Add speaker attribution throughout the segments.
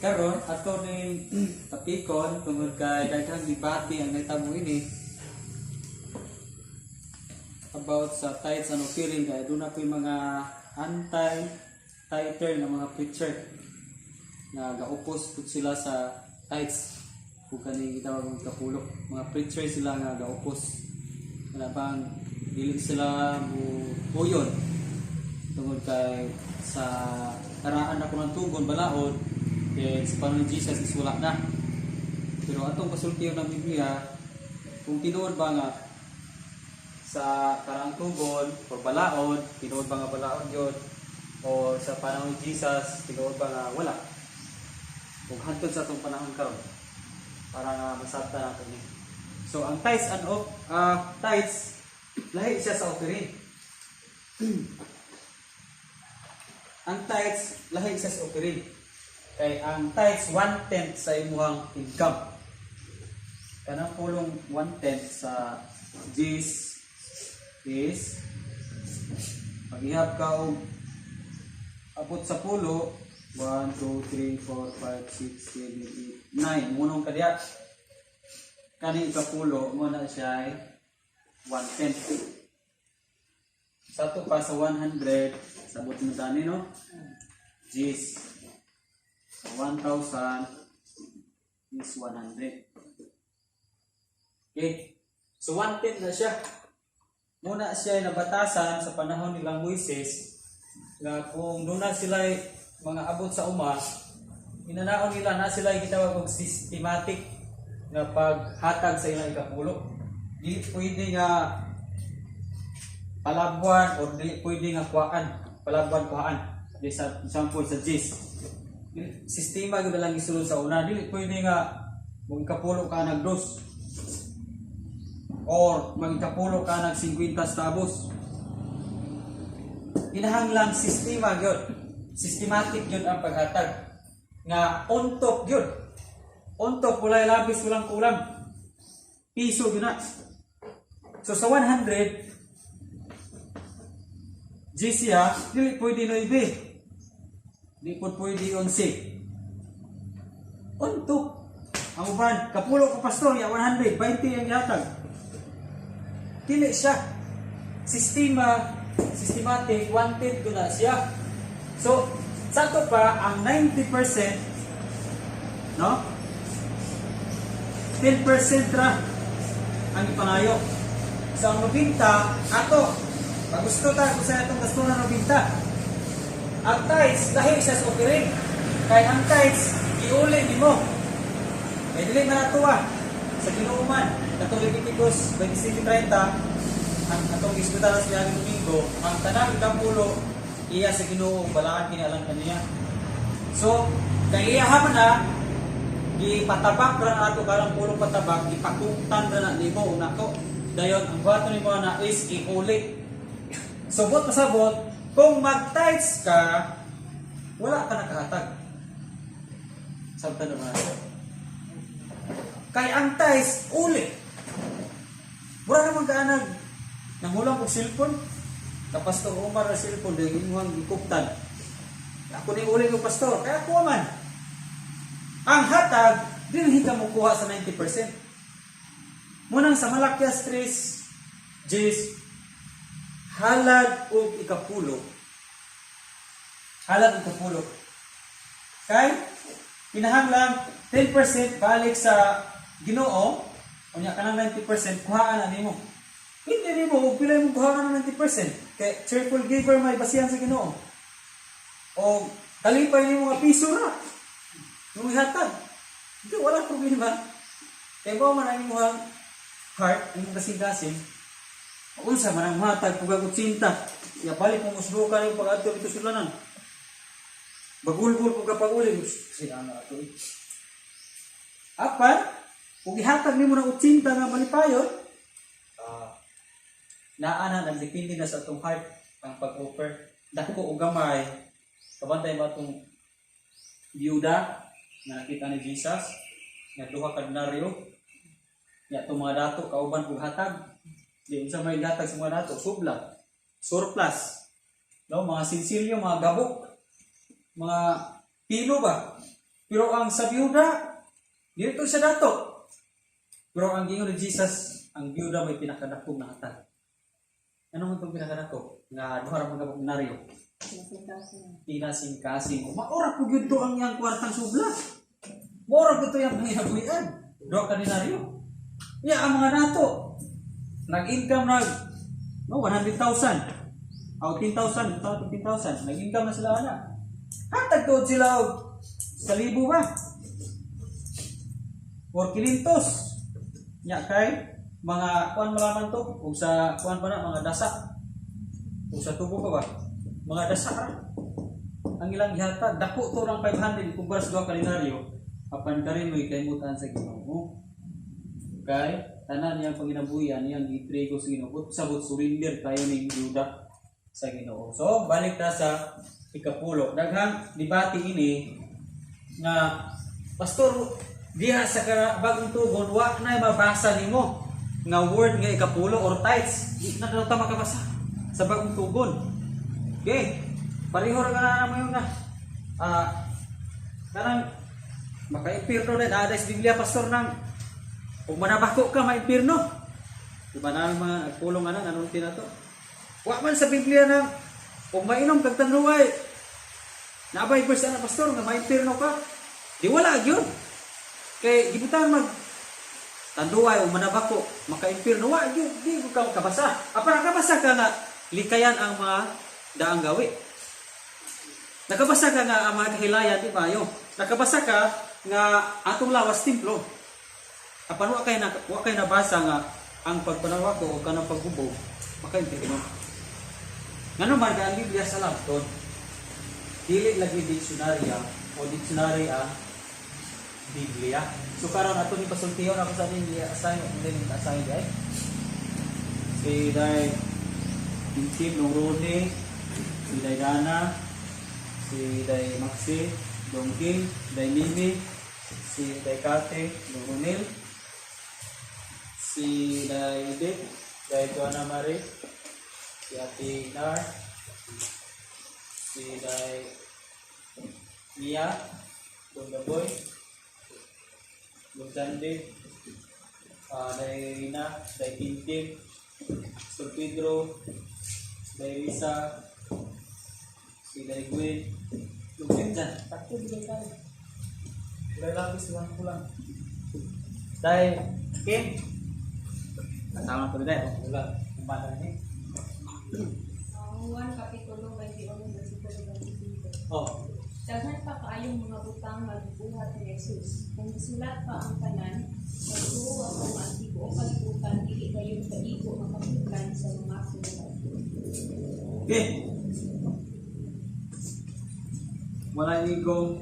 Speaker 1: Karon ato ning topikon tungod kay daghang debate ang nahitabo ini about sa tithes and offering, kay duna po'y mga anti-tither nga mga preacher na gaupos pud sila sa tithes ug kaning gitawag og kapulo. Mga preacher sila nga gaupos, wala bang dili sila mo uyon tungod kay sa karaan na kuno tugon balaod, kay sa panahon ni Jesus is wala na. Pero atong pasultiyon ng Biblia kung tinuod ba nga sa karaang tugon or balaod, tinuod ba nga balaod yun, o sa panahon ni Jesus, tinuod ba nga wala? Kung hantod sa atong panahon karon, para nga masabta nato ni. So ang tithes and of tithes, lahi siya sa offering. Ang tithes, lahi siya sa offering. Kay ang tithes, one-tenth sa imuhang income. Kanang pulong one-tenth sa G's is paghihap ka og abot sa pulo, 1, 2, 3, 4, 5, 6, 7, 8, 9. Munong kadiya. Kani ikapulo mo na siya ay 1/10. Sa to pa sa 100, sabot mo dani, no? G's. Sa 1,000 is 100. Okay. So 1/10 na siya. Muna siya ay nabatasan sa panahon nilang Moises nga kung doon na sila mga abot sa uma, inanaon nila na sila gitawag og systematic nga paghatag sa ilang ikapulo. Dili pwede nga palabuan or dili pwede nga kuhaan, palabuan kuhaan. Di sa example sa G's. Sistema gyud lang gisulod sa una, dili pwede nga mag ikapulo ka nag dos or magikapulo ka nag 50 centavos. Kinahanglan sistema gyud. Systematic gyud ang paghatag. Nga on top gyud. On top, walay labis, walang kulang. Piso gyud na. So sa 100 GC ha, dili pwede 9. Di po pwede 11. On top. Ang uban, kapulo ko, pastor, ya 100, 20 ang gihatag. Dili siya. Sistema, systematic, one-tenth ko na siya. So, sa to pa, ang 90%, no? 10% ra ang ipangayo. So, ang 90, ato, pag gusto ta, kung sa itong gusto na 90. Ang tithes, dahil siya sa offering. Kaya ang tithes, iuli nimo. Kaya dili man natuwa sa Ginoo man. Katong Leviticus 27:30, ang atong isgutan sa niaging Domingo, ang tanang ikapulo, iya sa Ginoo, balaan kini alang kaniya. So, kay iya man na, gipatabak ra na ato karang pulong patabak, gipakungtan ra na nimo ug nako. Dayon ang buhaton nimo na is iuli. So, buot pasabot, kung mag-tithes ka, wala ka nakahatag. Sabtan naman. Kay ang tithes, uli. Mura naman ka nag nanghulam og cellphone. Ka Pastor Omar na cellphone, dahil imuhang gikuptan. Ako ni uli ko, pastor, kaya ako man. Ang hatag, dinhi ka mo kuha sa 90%. Munang sa Malakias 3, Gs, halad og ikapulo. Halad og ikapulo. Kay, kinahanglan 10% balik sa Ginoo, unya kanang 90% kuhaan na nimo. Hindi nimo og pila imong kuhaan ng 90%? Kay cheerful giver may basihan sa Ginoo. O kalipay nimo nga piso ra. Yung ihatag. Hindi, wala problema. Kay mo man ang imong heart, imong kasing-kasing. Unsa man ang matag pugag 80. Ya balik mo musdukan yung pag-adto dito sulanan. Bagulgul ko kapag uli. Kasi ano ato eh. Apan, kung ihatag nimo ng 80 nga malipayon, naa na, nagdepende na sa atong heart ang pag-offer. Dako o gamay, kabantay ba atong biyuda nga nakita ni Jesus, nga duha ka denaryo, nga atong mga dato kauban og hatag. Di unsa may hatag sa mga dato, subla, surplus. No, mga sinsilyo, mga gabok, mga pilo ba? Pero ang sa byuda, dito sa dato. Pero ang giingon ni Jesus, ang byuda may pinakadakong nahatag. Ano man itong pinakadako? Nga duha ra man ka denaryo. Pinasingkasing. Maura po gyud to ang iyang kwartang subla. Maura po to iyang panginabuhian. Duha ka denaryo. Ya ang mga nato. Nag-income nag, no, 100,000. O 10,000, 15,000. Nag-income na sila ana. Hatag tuod sila og sa libo ba? Or kinintos. Nya kay mga kuan malaman to ug sa kuan pa na mga dasa. Ug sa tubo pa ba? Mga dasa ra. Ang ilang gihatag dako to ng 500 kumpara sa duha ka denaryo, apan karon mo'y kalimutan sa Ginoo. Kay tanan niyang panginabuhian niyang gitrigo sa Ginoo. Sabot surrender tayo ning byuda sa Ginoo. So balik ta sa ikapulo. Daghang debate ini nga, "Pastor, diha sa Bagong Tugon wa na mabasa nimo nga word nga ikapulo or tithes. Di na daw ta makabasa sa Bagong Tugon." Okay. Pareho ra ka na mo yung na. Kanang maka-impirno din ada sa Biblia, Pastor, nang kung manabako ka maimpirno. Di ba na ang mga nagpulong ana nanulti na to? Wa man sa Biblia nang kung mainom kag tanduay. Nabay verse ana, Pastor, nga maimpirno ka. Di wala gyud. Kay gibutan mag tanduay o manabako maka-impirno, wa gyud, di ko ka kabasa. Apa nakabasa ka nga likayan ang mga daang gawi. Nakabasa ka nga ang mga kahilayan di maayo. Nakabasa ka nga atong lawas templo. Apan wa kay nabasa nga ang pagpanawako o kanang paghubog maka-impirno. Ngano man ka ang Biblia sa labton. Dili lagi dictionary o dictionary ang Biblia. So karon ato ni pasultihon ako sa aning i-assign din assign ay. Si Day Tim nung Rone, si Day Dana, si Day Maxi, Dong King, Day Mimi, si Day Kate, Dong Ronel, si Day Edith, Day Joanna Marie, si Ate Nar, si Day Mia, Dong Daboy, Dong Sandy, Day Rina, Day Tintin, Sir Pedro, Day Risa, si Day Gwen, Dong Sinjan, takto bigay tayo. Kulay lapis, lang kulang. Day Kim, kasama ko rin tayo, kulang. Kumbana ni.
Speaker 2: Ang Juan Kapitulo 21 versikulo 25.
Speaker 1: Oh.
Speaker 2: Daghan pa kaayong mga butang nga gibuhat ni Jesus. Kung gisulat pa ang tanan, magtuo ako nga ang tibuok kalibutan dili dayon kaigo makasudlan sa mga sinulat.
Speaker 1: Okay. Wala igong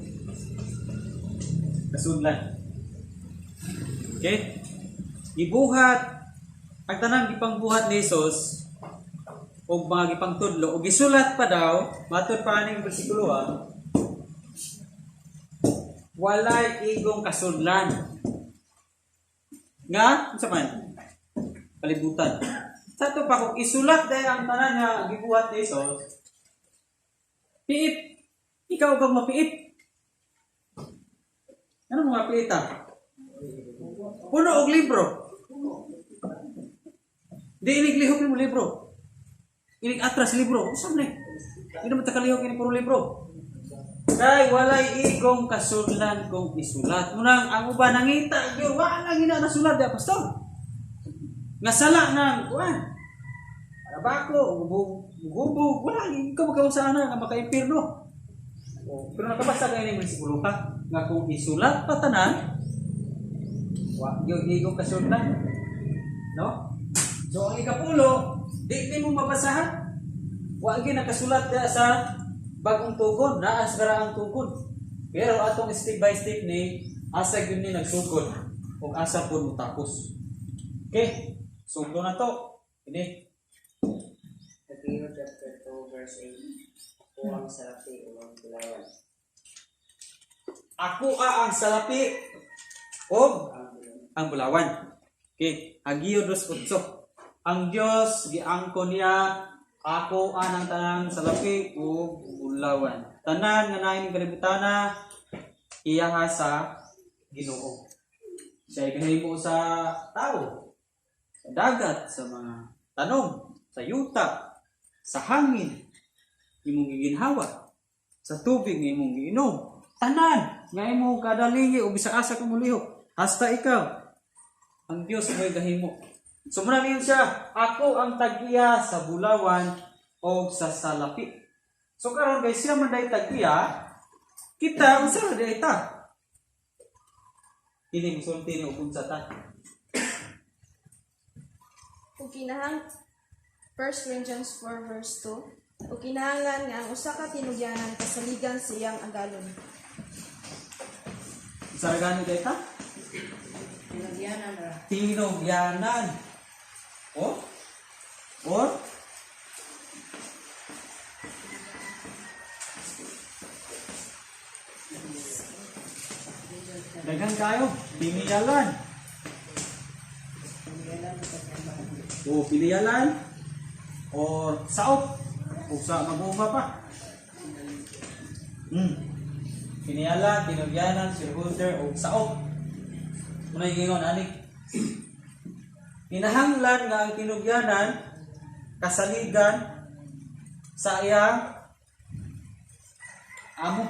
Speaker 1: kasudlan. Okay? Gibuhat ang tanang gipangbuhat ni Jesus og mga gipangtudlo og gisulat pa daw matud pa aning bersikulo, walay igong kasudlan nga unsa man kalibutan. Sa to pa kung isulat dahil ang tanan nga gibuhat ni Jesus, piit ikaw kang mapiit. Ano mga piit, ah? Puno og libro. Di inig lihok nimo libro, inig atras libro. Unsa man eh? Di naman ta kalihok ini puro libro. Kay walay igong kasudlan kung isulat. Munang ang uban nangita gyud, wala gina nasulat ya, Pastor. Nga sala nang kuan. Bako, gubog, wala ikaw makabasa ana nga makaimpirno. O, pero nakabasa kay ning bersikulo ka nga kung isulat pa tanan, wa gyud igong kasudlan. No? So ang ikapulo, di ni mo mabasahan. Wa gyud nakasulat diha sa Bagong Tugon, naa sa Karaang Tugon. Pero atong step by step ni asa gyud ni nagsugod ug asa pud motapos. Okay, sugdo na to. Ini.
Speaker 3: Mateo chapter 2 verse 8. Ako ang salapi ug ang bulawan.
Speaker 1: Ako ang salapi og
Speaker 3: Ang bulawan.
Speaker 1: Ang bulawan. Okay, Hageo 2:8. Ang Dios giangkon niya, "Ako anang tanang salapi ug bulawan." Tanan nga naay ning kalibutana Iyaha sa Ginoo. Siya gahimo sa tao, sa dagat, sa mga tanom, sa yuta, sa hangin, imong giginhawa, sa tubig nga imong giinom, tanan nga imong kadalingi o bisag asa ka molihok, hasta ikaw, ang Dios mo'y gahimo. So muna niyon siya, ako ang tag-iya sa bulawan o sa salapi. So karon kay siya man day tag-iya, kita unsa ra diay ta? Kini musulti ni ug unsa ta?
Speaker 4: Ug kinahang 1 Corinthians 4 verse 2, ug kinahanglan nga ang usa ka tinugyanan kasaligan sa iyang agalon.
Speaker 1: Unsa ra gani day ta?
Speaker 3: Tinugyanan ra.
Speaker 1: Tinugyanan. O? Or? Daghan kayo, piniyalan.
Speaker 3: Tinugyanan sa sambahan.
Speaker 1: O piniyalan or saop o sa mag-uma pa. Piniyalan, tinugyanan, shareholder o saop. Muna yung ingon ani. Kinahanglan nga ang tinugyanan kasaligan sa iyang amo.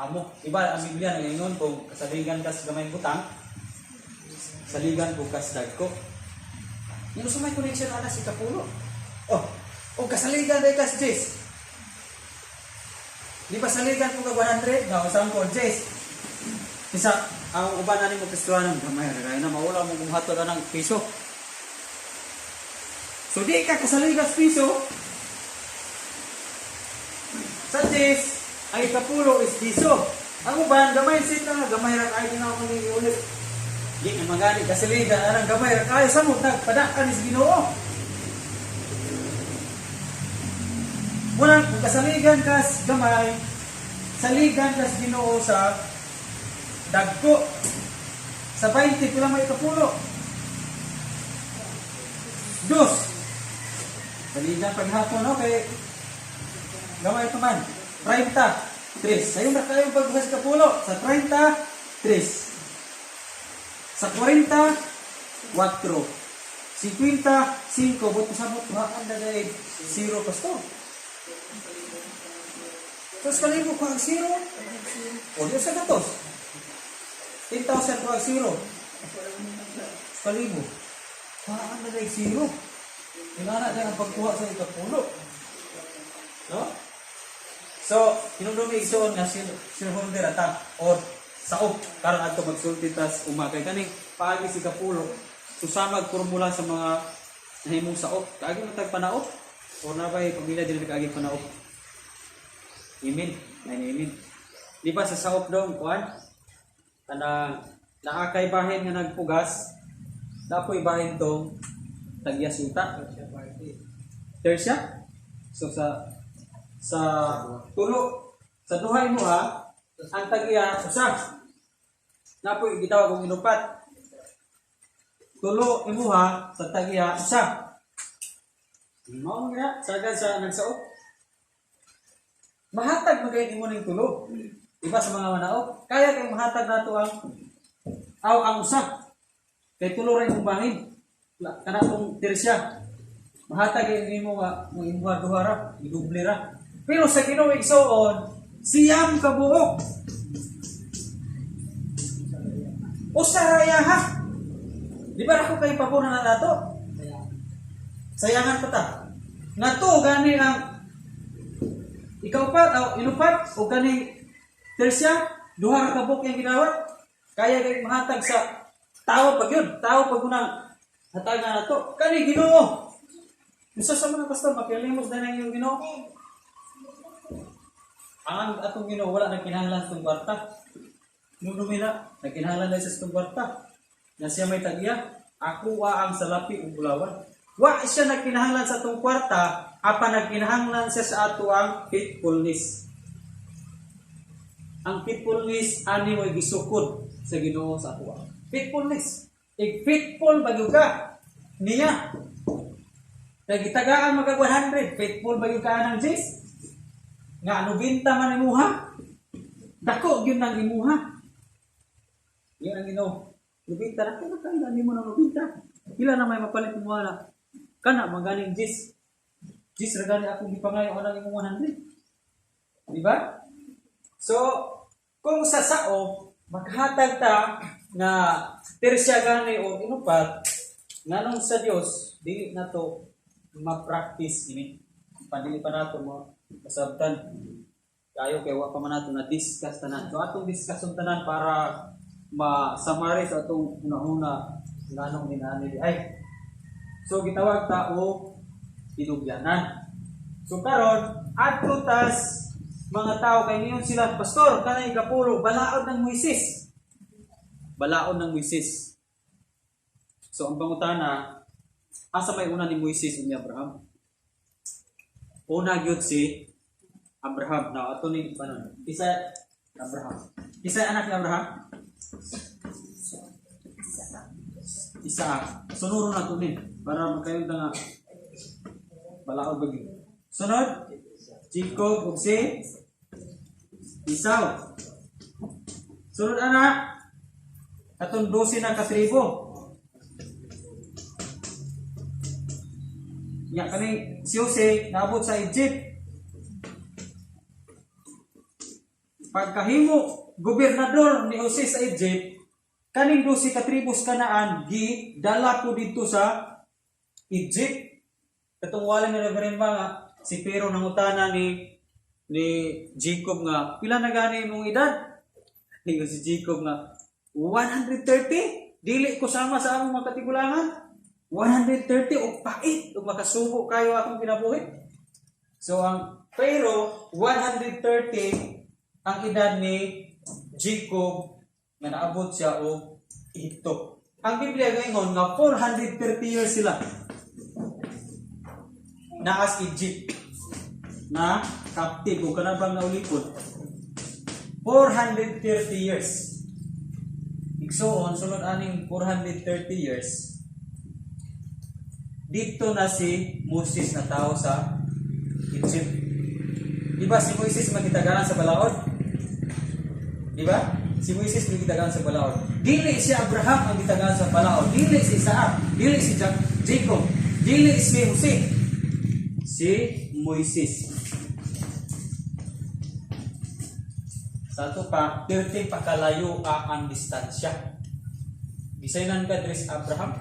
Speaker 1: Amo. Iba ang Biblia nagaingon kung kasaligan ka sa gamay butang, saligan ko kas dagko. Yung sa may connection ana si Kapulo. Oh, o kasaligan day kas Jess. Di ba saligan ko ka 100? No, sample Jess. Isa ang uban ani mo Kristohanon, gamay ra na maula mo kung hatod anang piso. So di ka kasaligan sa piso. Sa Jess, ay kapulo is piso. Ang uban gamay sit na gamay ra kay na ako ni ulit. Di na magani kasaligan anang gamay ra kay samot nagpadaan is Ginoo. Muna kung kasaligan kas gamay, saligan kas Ginoo sa dagko. Sa 20 pila may kapulo. Dos. Saligan paghapon no kay gamay pa man. 30, 3. Sayon ra kayo pagbukas kapulo sa 30, 3. Sa 40, 4. 50, 5. Buto sa buto, haan na dahil 0, pastor. Tapos kalibo ko ang 0. O, di sa gatos. 10,000 ko ang 0. Kalibo. Haan na dahil 0. Inana na ang pagkuha sa ikapulo. No? So, hinumdumi igsoon nga shareholder ata or saop karon adto magsulti tas umakay kaning paagi si kapulo susamag formula sa mga nahimong saop. Kaagi man tag panaop or na bay pamilya dili kaagi panaop. Imin, ay imin. Di ba sa saop dong kuan? Kanang naa kay bahin nga nagpugas, napoy bahin tong tagyasuta. Tersya? So sa tulo sa duha mo ha, ang tag-iya usa. Napoy gitawag og inupat. Tulo imuha sa tag-iya usa. Mao nga sagad sa nagsaop. Mahatag man kay nimo ning tulo. Iba sa mga manaop, kaya kay mahatag nato ang aw ang usa. Kay tulo ra imong bahin. Kana tong tersya. Mahatag kay nimo nga mo imuha duha ra, idoble ra. Pero sa Ginoo igsoon, siyam ka buok. Usa ra iya ha. Di ba ako kay pabor na nato? Sayangan pa ta. Nga to gani ang ikaw pa o inupat o gani tersya duha ra ka buok yang gidawat. Kaya kay mahatag sa tao pag yun, tao pag unang hatagan nato. Kani Ginoo. Unsa sa mga pastor makilimos na nang iyong Ginoo? Ang atong Ginoo wala nagkinahanglan sa itong kwarta. Nung na, nagkinahanglan na siya sa itong kwarta. Na siya may tag-iya, ako wa ang salapi ug bulawan. Wa siya nagkinahanglan sa atong kwarta, apan nagkinahanglan siya sa ato ang faithfulness. Ang faithfulness ani mo'y gisukod sa Ginoo sa ato. Faithfulness. Ig faithful ba gyud ka niya? Kay gitagaan magkag 100, faithful ba gyud ka anang Jess? Nga 90 man imuha. Dako gyud nang imuha. Yan ang Ginoo. 90 na kaya kaya nimo nang 90. Pila na may mapalit mo na. Kana maganing 10. 10 ra gani akong gipangayo anang imong 100. Di ba? So, kung sa sao, maghatag ta nga tersya gani o inupat, nganong sa Dios dili na to ma-practice ini. Pandili pa nato mo masabtan. Kayo kay wa pa man nato na discuss tanan. So atong discussion tanan para ma-summarize atong una-una nganong inani di ay. So gitawag ta og tinugyanan. So karon adto tas mga tao kay niyon sila, "Pastor, kanay ikapulo, balaod ng Moises. Balaod ng Moises." So ang pangutana, asa may una ni Moises ug ni Abraham? Una gyud si Abraham. Now ato ni panon. Isa Abraham. Isa anak ni Abraham? Isaac. Sunuro na to ni para makayon ta nga balaod ba gyud. Sunod, Jacob ug si Esau. Sunod ana, katong 12 na katribo. Nya kani si Jose naabot sa Egypt. Pagkahimo gobernador ni Jose sa Egypt, kaning 12 ka tribos Kanaan gi dala ko didto sa Egypt. Katong wala ni Reverend ba nga si Pero nangutana ni Jacob nga pila na gani imong edad? Ingon si Jacob nga 130, dili ko sama sa among mga katigulangan. 130 og pait ug makasubo kayo akong kinabuhi. So ang pero 130 ang edad ni Jacob nga naabot siya og Ehipto. Ang Biblia gaingon nga 430 years sila naas Egypt na captive o kanabang naulipon. 430 years. Igsuon, sunod aning 430 years, dito na si Moses na tao sa Egypt. Di ba si Moises magitagalan sa balaod? Di ba? Si Moises magitagalan sa balaod. Dili si Abraham ang gitagaan sa balaod. Dili si Isaac. Dili si Jacob. Dili si Jose. Si Moises. Sa ato pa, 30 pa kalayo ang distansya. Bisaynan ka dres Abraham,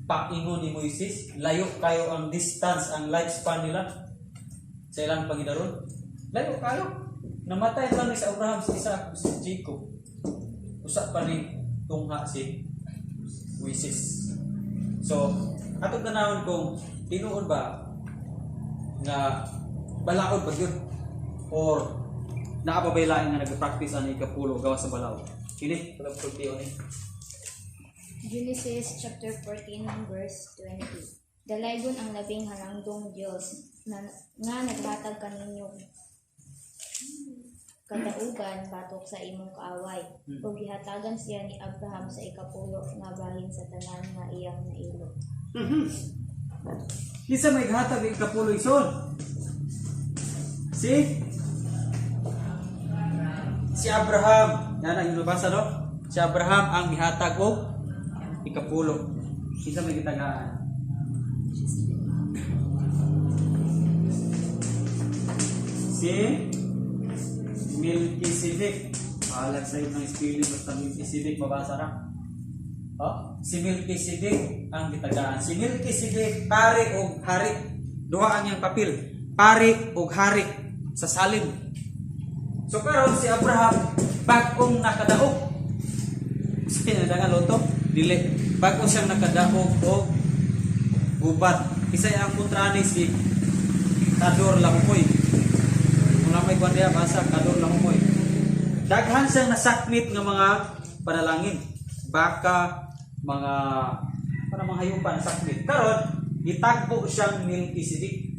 Speaker 1: paingon ni Moises, layo kayo ang distance, ang lifespan nila sa ilang pangidaron. Layo kayo. Namatay lang ni sa Abraham, si Isaac, si Jacob. Usa pa ni tungha si Moises. So, atong tanawon kung tinuod ba nga balaod ba gyud or naa pa bay lain nga nag-practice ani ikapulo gawas sa balaod. Kini, walang pultiyo ni.
Speaker 5: Genesis chapter 14 verse 20. Dalaygon ang labing halangdong Dios na, nga naghatag kaninyo kadaugan batok sa imong kaaway. Ug gihatagan siya ni Abraham sa ikapulo nga bahin sa tanan nga iyang nailo.
Speaker 1: Kinsa may gihatag og ikapulo, igsoon? Si Abraham. Yan ang nabasa, no? Si Abraham ang gihatag og ikapulo. Kinsa may gitagaan? Si Melchizedek. Bahalag sa ng spelling, basta Melchizedek mabasa ra. Oh, si Melchizedek ang gitagaan. Si Melchizedek pari og hari. Duha ang iyang papel. Pari og hari sa Salim. So karon si Abraham bag-ong nakadaog. Sa nga loto, dili. Bag-o siyang nakadaog og gubat. Isa ang kontra ni si Kador Lahumoy. Kung na may kwan diya, basa Kador Lahumoy. Daghan siyang nasakmit nga mga panalangin. Baka, mga para mga hayupan nasakmit. Karon, gitagbo siyang Melchizedek.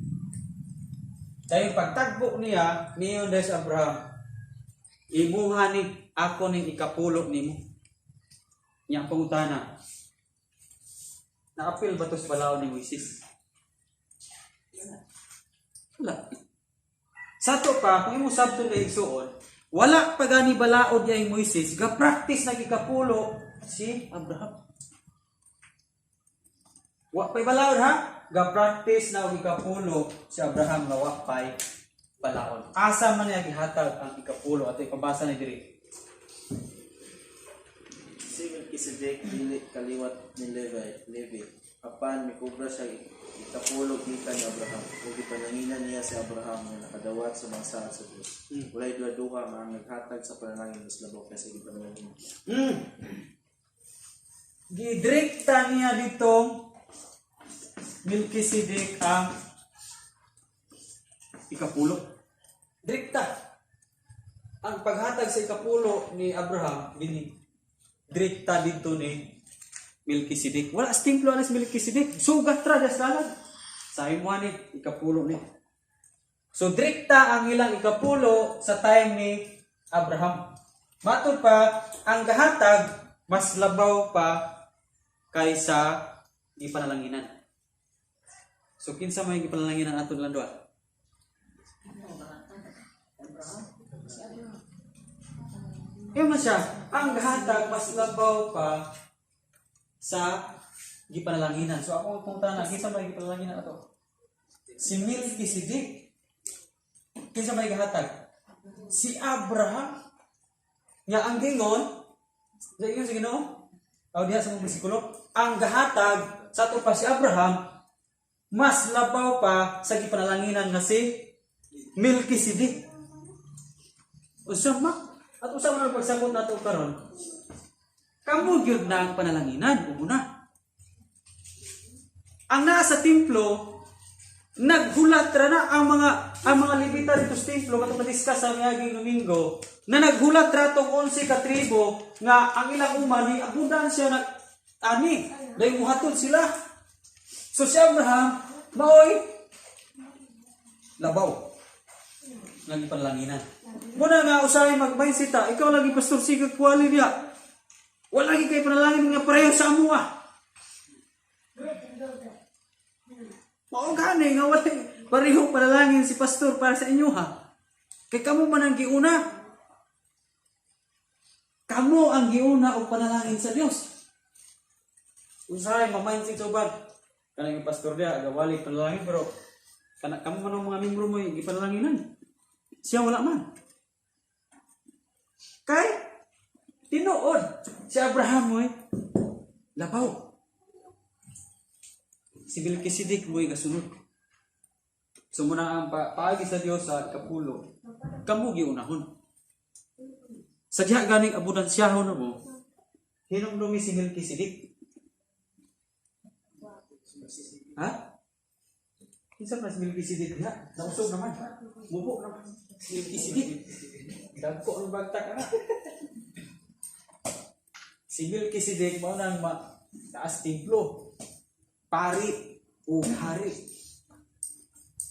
Speaker 1: Dahil pagtagbo niya, niyon dahil sa Abraham, imuha ni ako ning ikapulo nimo. Nya pangutana. Naapil ba to sa balaod ni Moises? Wala. Sa ato pa, kung imo sabton kay igsuon, Wala pa gani balaod niya Moises, ga-practice na ikapulo si Abraham. Wa pa'y balaod, ha? Ga-practice na og ikapulo si Abraham nga wa pa'y balaod. Asa man niya gihatag ang ikapulo? Ato ipabasa ni diri.
Speaker 6: Si Melchizedek dili kaliwat ni Levi, apan mikobra siya ikapulo gikan ni Abraham ug gipananginan niya si Abraham nga nakadawat sa mga saad sa Dios. Walay duha-duha nga ang naghatag sa panalangin mas labaw kaysa gipanalangin.
Speaker 1: Gidrekta niya dito Melchizedek ang ikapulo. Direkta. Ang paghatag sa ikapulo ni Abraham, bini direkta dito ni Melchizedek. Wala sa templo anas Melchizedek. Sugat ra das lalan. Sa imo ni ikapulo ni. So direkta ang ilang ikapulo sa time ni Abraham. Matod pa, ang gahatag mas labaw pa kaysa gipanalanginan. So kinsa may gipanalanginan ato nilang duha? Iyo man siya, ang gahatag mas labaw pa sa gipanalanginan. So ako ang punta na, kinsa may gipanalanginan ato? Si Melchizedek. Kinsa may gahatag? Si Abraham. Nga ang gingon, sa ingon sa Ginoo, aw diha sa mga bersikulo, ang gahatag sa ato pa si Abraham mas labaw pa sa gipanalanginan nga si Melchizedek. Unsa ma? At unsa man ang pagsabot nato karon? Kamo gyud na ang panalanginan, una. Ang naa sa templo, naghulat ra na ang mga Levita dito sa templo katong na-discuss sa miaging Domingo, na naghulat ra tong 11 ka tribo nga ang ilang uma ni abundansya na ani dahil muhatod sila. So si Abraham maoy labaw lagi panlanginan. Muna nga usahay mag-mindset ta, ikaw lagi pastor sige kwali niya. Wala lagi kay panalangin nga pareho sa amoa. Mao gani nga wala pareho panalangin si pastor para sa inyo, ha. Kay kamo man ang giuna. Kamo ang giuna og panalangin sa Dios. Usahay ma-mindset sa uban. Kanang pastor diha gawali panalangin, pero kana kamo man ang mga membro mo gipanalanginan. Siya wala man. Kay tinuod si Abraham mo'y labaw. Si Melchizedek mo'y gasunod. So muna ang paagi sa Dios sa kapulo. Kamo giunahon. Sa diha ganing abundansyahon na mo, hinumdumi si Melchizedek. Ha? Kinsa man si Melchizedek diha? Nausog naman. Mubo naman. Melchizedek. Dagko ang bagtak ana. Si Melchizedek mao nang taas templo. Pari o hari.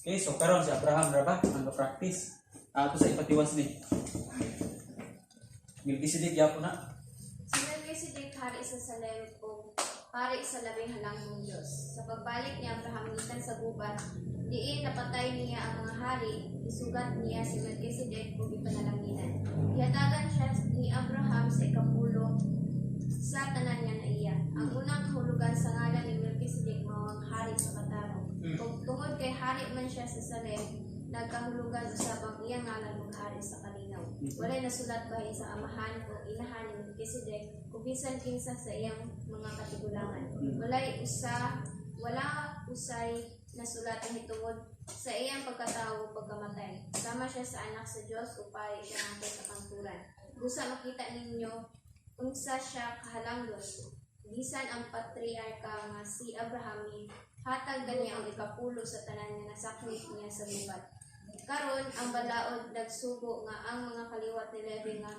Speaker 1: Okay, so karon si Abraham ra ba ang practice? Ato sa ipatiwas ni. Melchizedek gyapon na.
Speaker 5: Si Melchizedek hari sa Salem o hari sa labing halangdong Diyos. Sa pagbalik ni Abraham gikan sa gubat, diin napatay niya ang mga hari, isugat niya si Melchizedek ug gipanalanginan. Gihatagan siya ni Abraham sa ikapulo sa tanan nga naiya. Ang unang kahulugan sa ngalan ni Melchizedek mao ang hari sa katarong. Ug tungod kay hari man siya sa Salem, nagkahulugan usab ang iyang ngalan og hari sa kalinaw. Walay nasulat bahin sa amahan o inahan ni Melchizedek o bisan kinsa sa iyang mga katigulangan. Wala usay nasulat ang hitungod sa iyang pagkatawo o pagkamatay. Sama siya sa anak sa Dios o pari siya ngadto sa kamturan. Busa makita ninyo unsa siya kahalangdon. Bisan ang patriarka nga si Abraham ni hatag niya ang ikapulo sa tanan nga nasakmit niya sa gubat. Karon ang balaod nagsugo nga ang mga kaliwat ni Levi nga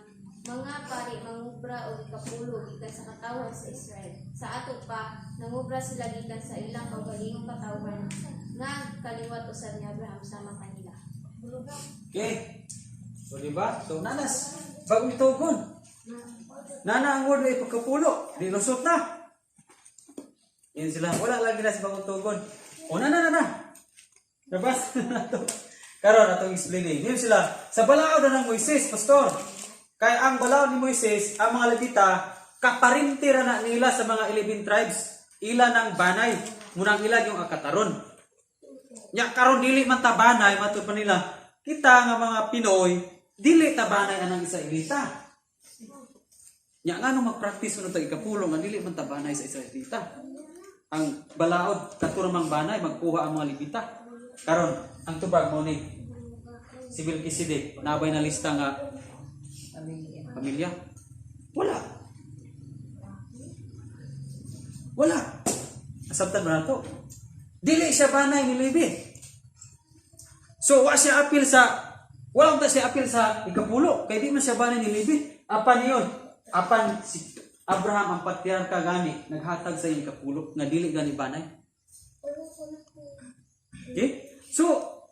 Speaker 5: mga pari mangubra og ikapulo gikan sa katawhan sa Israel. Sa ato pa nangubra sila gikan sa ilang kaugalingong katawhan nga kaliwat usab ni Abraham sama kanila.
Speaker 1: Okay. So di ba? So nanas bagong tugon. Nana ang word ay pagkapulo. Di lusot na. Yan sila. Wala lagi na sa bagong tugon. O na na na na. Nabasa na to. Karon atong explaining. Yun sila, sa balaod na ng Moises, pastor. Kay ang balaod ni Moises, ang mga Levita, kaparinti ra na nila sa mga 11 tribes. Ila ng banay, munang ila yung akataron. Nya karon dili man ta banay matud pa nila. Kita nga mga Pinoy, dili ta banay anang Israelita. Nya ngano mag-practice man ta ikapulo nga dili man ta banay sa Israelita. Ang balaod kato mang banay magkuha ang mga Levita. Karon ang tubag mo ni si Melchizedek nabay na lista nga
Speaker 3: Pamilya.
Speaker 1: pamilya. Wala. Wala. Asabtan ba nato? Dili siya banay ni Levi. So wa siya apil sa wala ta siya apil sa ikapulo kay di man siya banay ni Levi. Apan niyon, apan si Abraham ang patriarka gani naghatag sa iyang ikapulo nga dili gani banay. Okay? So,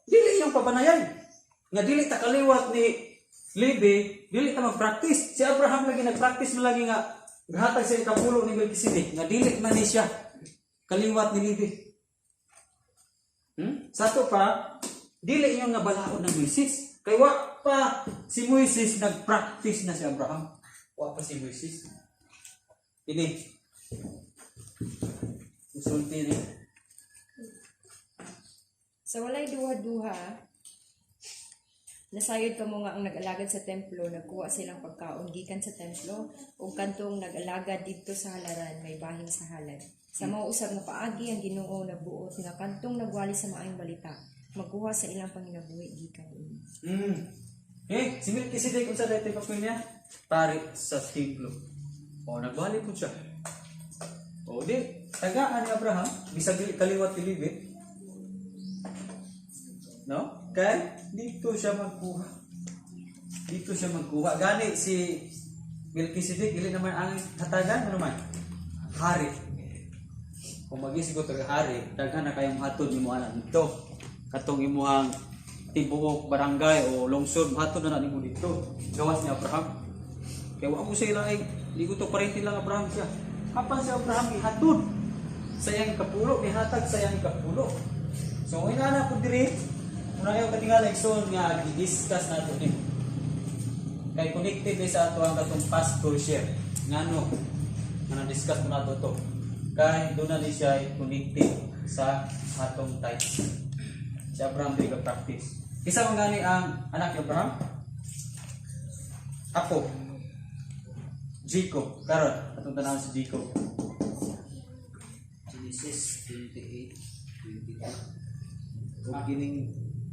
Speaker 1: dili iyang pabanayan. Nga dili ta kaliwat ni Levi, dili ta mag-practice. Si Abraham lagi nag-practice man lagi nga ghatag sa ikapulo ni Melchizedek nga dili man ni siya kaliwat ni Levi. Sa ato pa, dili iyang nga balaod ng Moises. Kay wa pa si Moises nag-practice na si Abraham. Wa pa si Moises. Ini. Musulti ni.
Speaker 2: Sa walay duha-duha, nasayod kamo nga ang nag-alagad sa templo, nagkuha silang pagkaon gikan sa templo, ug kantong nag-alagad didto sa halaran, may bahin sa halad. Sa mao usab nga paagi ang Ginoo nagbuot nga kantong nagwali sa maayong balita, magkuha sa ilang panginabuhi gikan niini.
Speaker 1: Eh, si Melchizedek unsa daytoy papel niya? Pari sa templo. O nagwali po siya. O di, tagaan ni Abraham, bisag dili kaliwat ni Levi. No? Kay dito siya magkuha. Dito siya magkuha. Gani si Melchizedek dili naman ang hatagan ano man? Hari. Kung magisig ko taga hari, daghan na kayong hatod nimo anak dito. Katong imuhang tibuok barangay o lungsod, hatod na na nimo dito. Gawas ni Abraham. Kaya wa mo siya ilang di ko to parente lang Abraham siya. Apan si Abraham gihatod sa iyang ikapulo, gihatag sa iyang ikapulo. So ngayon na ko diri, una kayo katingala igsoon nga gi-discuss nato ni. Kay connected ni sa ato ang katong pastor share. Ngano nga na-discuss mo nato to. Kay doon na ni siya connected sa atong tithes. Si Abraham diri ka practice. Isa man gani ang anak ni Abraham? Apo. Jacob. Karon atong tanawon si Jacob.
Speaker 6: Genesis 28:22. Ug kining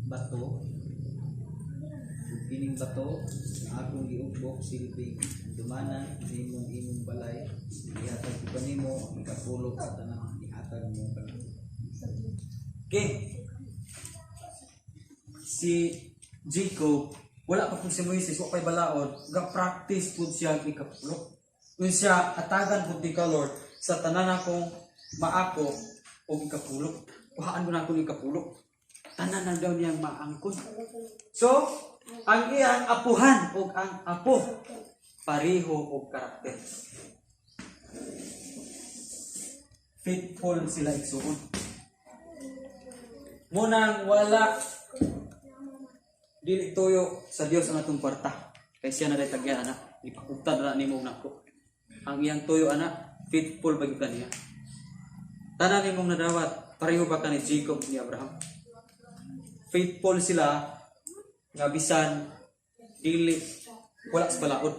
Speaker 6: bato, ug kining bato nga akong giugbok silbing dumanan nimong imong balay, ihatag ko kanimo ang ikapulo sa tanang ihatag mo kanako.
Speaker 1: Okay. Si Jacob, wala pa po si Moises, wa pa'y balaod, ga-practice po siya ang ikapulo. Kung siya, atagan po di ka, Lord, sa tanan akong maako o ikapulo. Kuhaan mo na akong ikapulo. Tanan na daw niyang maangkon. So, ang iyang apuhan o ang apo, pareho og karakter. Faithful sila igsuon. Munang wala dili tuyo sa Dios ang atong kwarta. Kay siya na day tagyan anak, ipakugtad na nimo nako. Ang iyang tuyo anak, faithful ba gyud ka niya? Tanan nimong nadawat, pareho ba ka ni Jacob ni Abraham? Faithful sila nga bisan dili wala sa balaod.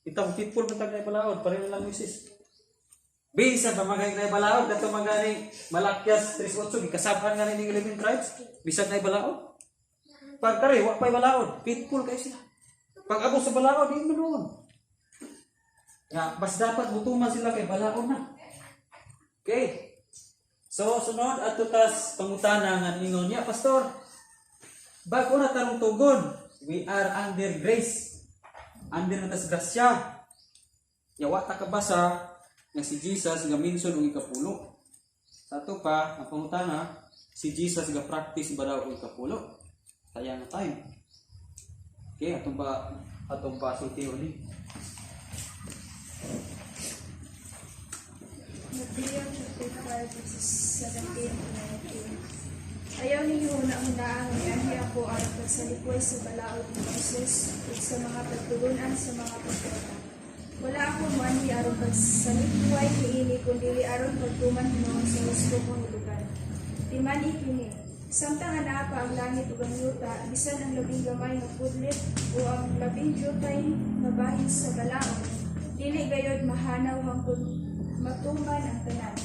Speaker 1: Itang faithful man tag na balaod, pareho lang Moises. Bisan pa magay na balaod kato magani Malakias 3:8 gikasaban nga ning 11 tribes, bisan na balaod. Pag kare wa pay balaod, faithful kay sila. Pag abot sa balaod di man noon. Nga bas dapat mutuman sila kay balaod na. Okay. So sunod ato tas pangutana nga ningon niya pastor. Bago na tarong tugon, we are under grace. Under na tas grasya. Yawa ta kabasa nga si Jesus nga minson og ikapulo. Sa ato pa, ang pangutana, si Jesus nga practice ba daw og ikapulo? Sayang na time. Okay, atong pa sulti uli.
Speaker 4: Matthew chapter 5 verses 17 to 19. Ayaw ninyo huna-hunaa nga mianhi ako aron pagsalikway sa balaod ni Moises ug sa mga pagtulun-an sa mga propeta. Wala ako moanhi aron pagsalikway niini kun dili aron pagtuman hinuon sa husto kahulugan. Timani kini, samtang anaa pa ang langit ug ang yuta, bisan ang labing gamay nga pudlit o ang labing dyutay nga bahin sa balaod, dili gayod mahanaw hangtod matuman ang tanan.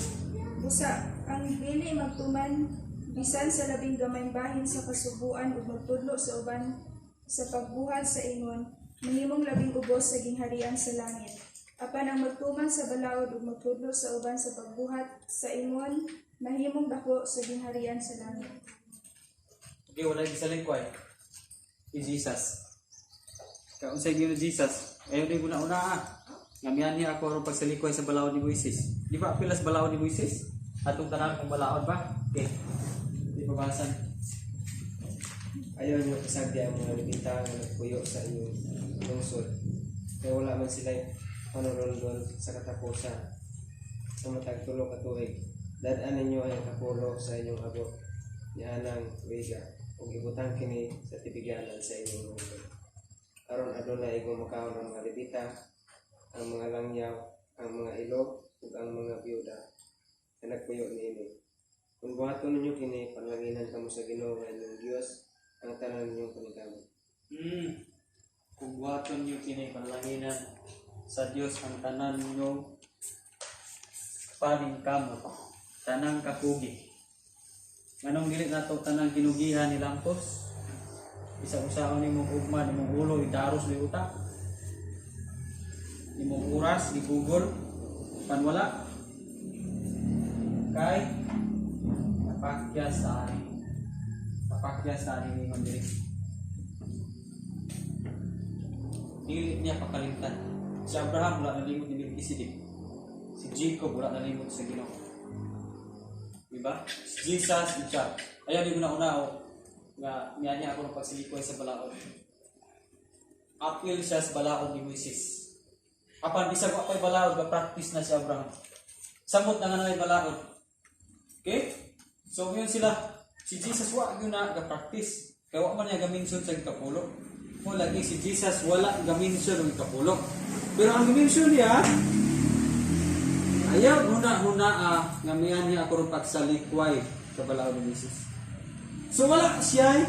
Speaker 4: Busa ang dili magtuman bisan sa labing gamayng bahin sa kasuguan ug magtudlo sa uban sa pagbuhat sa ingon, mahimong labing ubos sa gingharian sa langit. Apan ang magtuman sa balaod ug magtudlo sa uban sa pagbuhat sa ingon, mahimong dako sa gingharian sa langit.
Speaker 1: Okay, wala gisalikway. Si Jesus. Kaunsay giingon ni Jesus? Ayaw ni una-una ah. Nga mianhi ako aron pagsalikway sa balaod ni Moises. Di ba pilas balaod ni Moises? Atong tanan kung balaod ba? Okay. Di ba basan?
Speaker 3: Ayaw ninyo pasagdi ang mga Levita nga nagpuyo sa inyong lungsod. Kay wala man sila panulondon sa katapusan sa matag 3 ka tuig. Dad-an ninyo ang ikapulo sa inyong abot nianang tuiga ug ibutang kini sa tibigyanan sa inyong lungsod. Aron adunay igong makaon ang mga Levita, ang mga langyaw, ang mga ilo ug ang mga byuda nga nagpuyo niini. Kung buhaton ninyo kini, panalanginan kamo sa Ginoo nga inyong Dios ang tanan ninyong paningkamot.
Speaker 1: Kung buhaton niyo kini, panalanginan sa Dios ang tanan niyo paningkamot, tanang kakugi. Nganong dili nato tanang kinugihan ni Lampos? Bisag unsaon nimong ugma, nimong ulo idaros ni utak. Nimong oras gigugol panwala. Kay napakya sa ani. Napakya sa ani ningon diri. Dili niya pakalimtan. Si Abraham wala nalimot ni Melchizedek. Si Jacob wala nalimot sa Ginoo. Diba? Si Jesus, siya. Ayaw di ko na una o nga niya niya ako ng pagsilikoy sa balaod. Apil siya sa balaod ni Moises. Apan bisag wa pa'y balaod, ga-practice na si Abraham. Samot na nga na balaod. Okay? So ngayon sila, si Jesus wa gyud na ga-practice. Kay wa man niya gaminson sa ikapulo. Mo lagi si Jesus wala gaminson og ikapulo. Pero ang gaminson niya, ayaw huna-huna nga miyan niya ako ron pagsalikway sa balaod ni Moises. So wala siya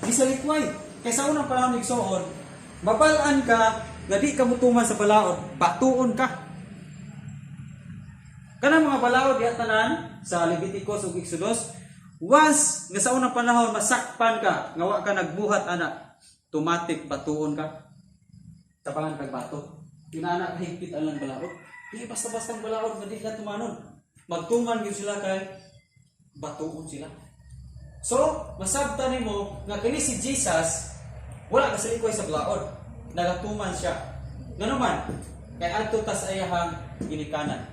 Speaker 1: gisalikway. Kay sa unang panahon igsoon, mabal-an ka nga di ka mutuman sa balaod, batuon ka. Kanang mga balaod diha tanan sa Leviticus ug Exodus, once nga sa unang panahon masakpan ka nga wa ka nagbuhat ana, automatic batuon ka. Tabangan kag bato. Inana kahigpit ang balaod. Di basta-basta ang balaod nga di ka tumanon. Magtuman gyud sila kay batuon sila. So, masabtan nimo nga kini si Jesus wala ka salikway sa balaod. Nagatuman siya. Ngano man, kay adto tas ayahang ginikanan.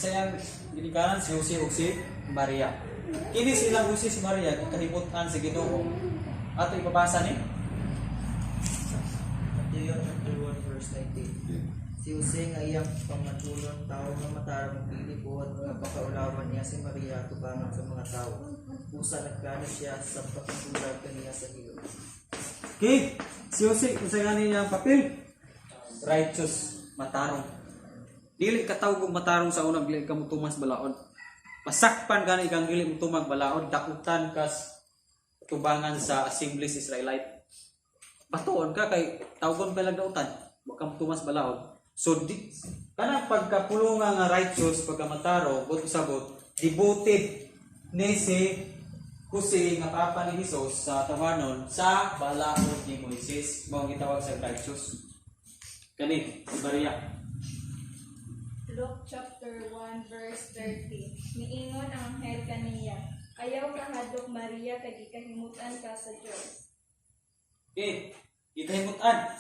Speaker 1: Sa iyang ginikanan si Jose ug si Maria. Kini silang Jose si Maria gikahimutan sa Ginoo. Ato ipabasa ni
Speaker 7: Mateo chapter 1 verse 19. Si Jose nga iyang pamatulon, tao nga matarong, dili buot nga pakaulawan niya si Maria tubangan sa mga tao. Busa nagplano siya sa pakigbulag kaniya sa hilo.
Speaker 1: Okay, si Jose unsa gani niya ang papel? Righteous, matarong. Dili ka tawag og matarong sa unang dili ka motumas balaod. Masakpan gani kang dili motumag balaod, dakutan kas tubangan sa Assemblies Israelite. Batuon ka kay tawgon pa lang dautan, wa ka motumas balaod. So di kanang pagkapulunga nga righteous, pagkamataro, bot sabot, devoted ni si Jose nga papa ni Jesus sa tawanon sa balaod ni Moises, mao ang gitawag sa righteous. Kani, si Maria.
Speaker 4: Luke chapter 1 verse 30. Niingon ang anghel kaniya, "Ayaw kahadlok, Maria, kay gikahimutan ka sa Dios."
Speaker 1: Okay, gikahimutan.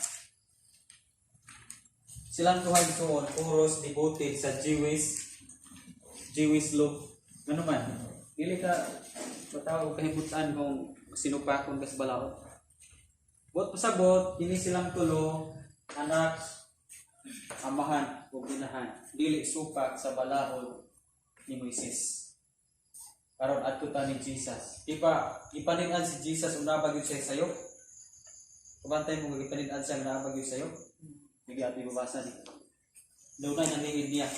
Speaker 1: Silang duha gituon, puros devoted sa Jewish law. Ano man, dili ka matawag kahimutan kung sinupakon ka sa balaod. Bot pasabot, kini silang tulo, anak, amahan, ug inahan, dili supak sa balaod ni Moises. Karon adto ta ni Jesus. Ipa ipanin-an si Jesus ug naa ba gyud siya sayo. Kabantay mo nga gipanin-an siya nga naa ba gyud sayo. Sige, ato ibabasa ni. Dunay naningid niya.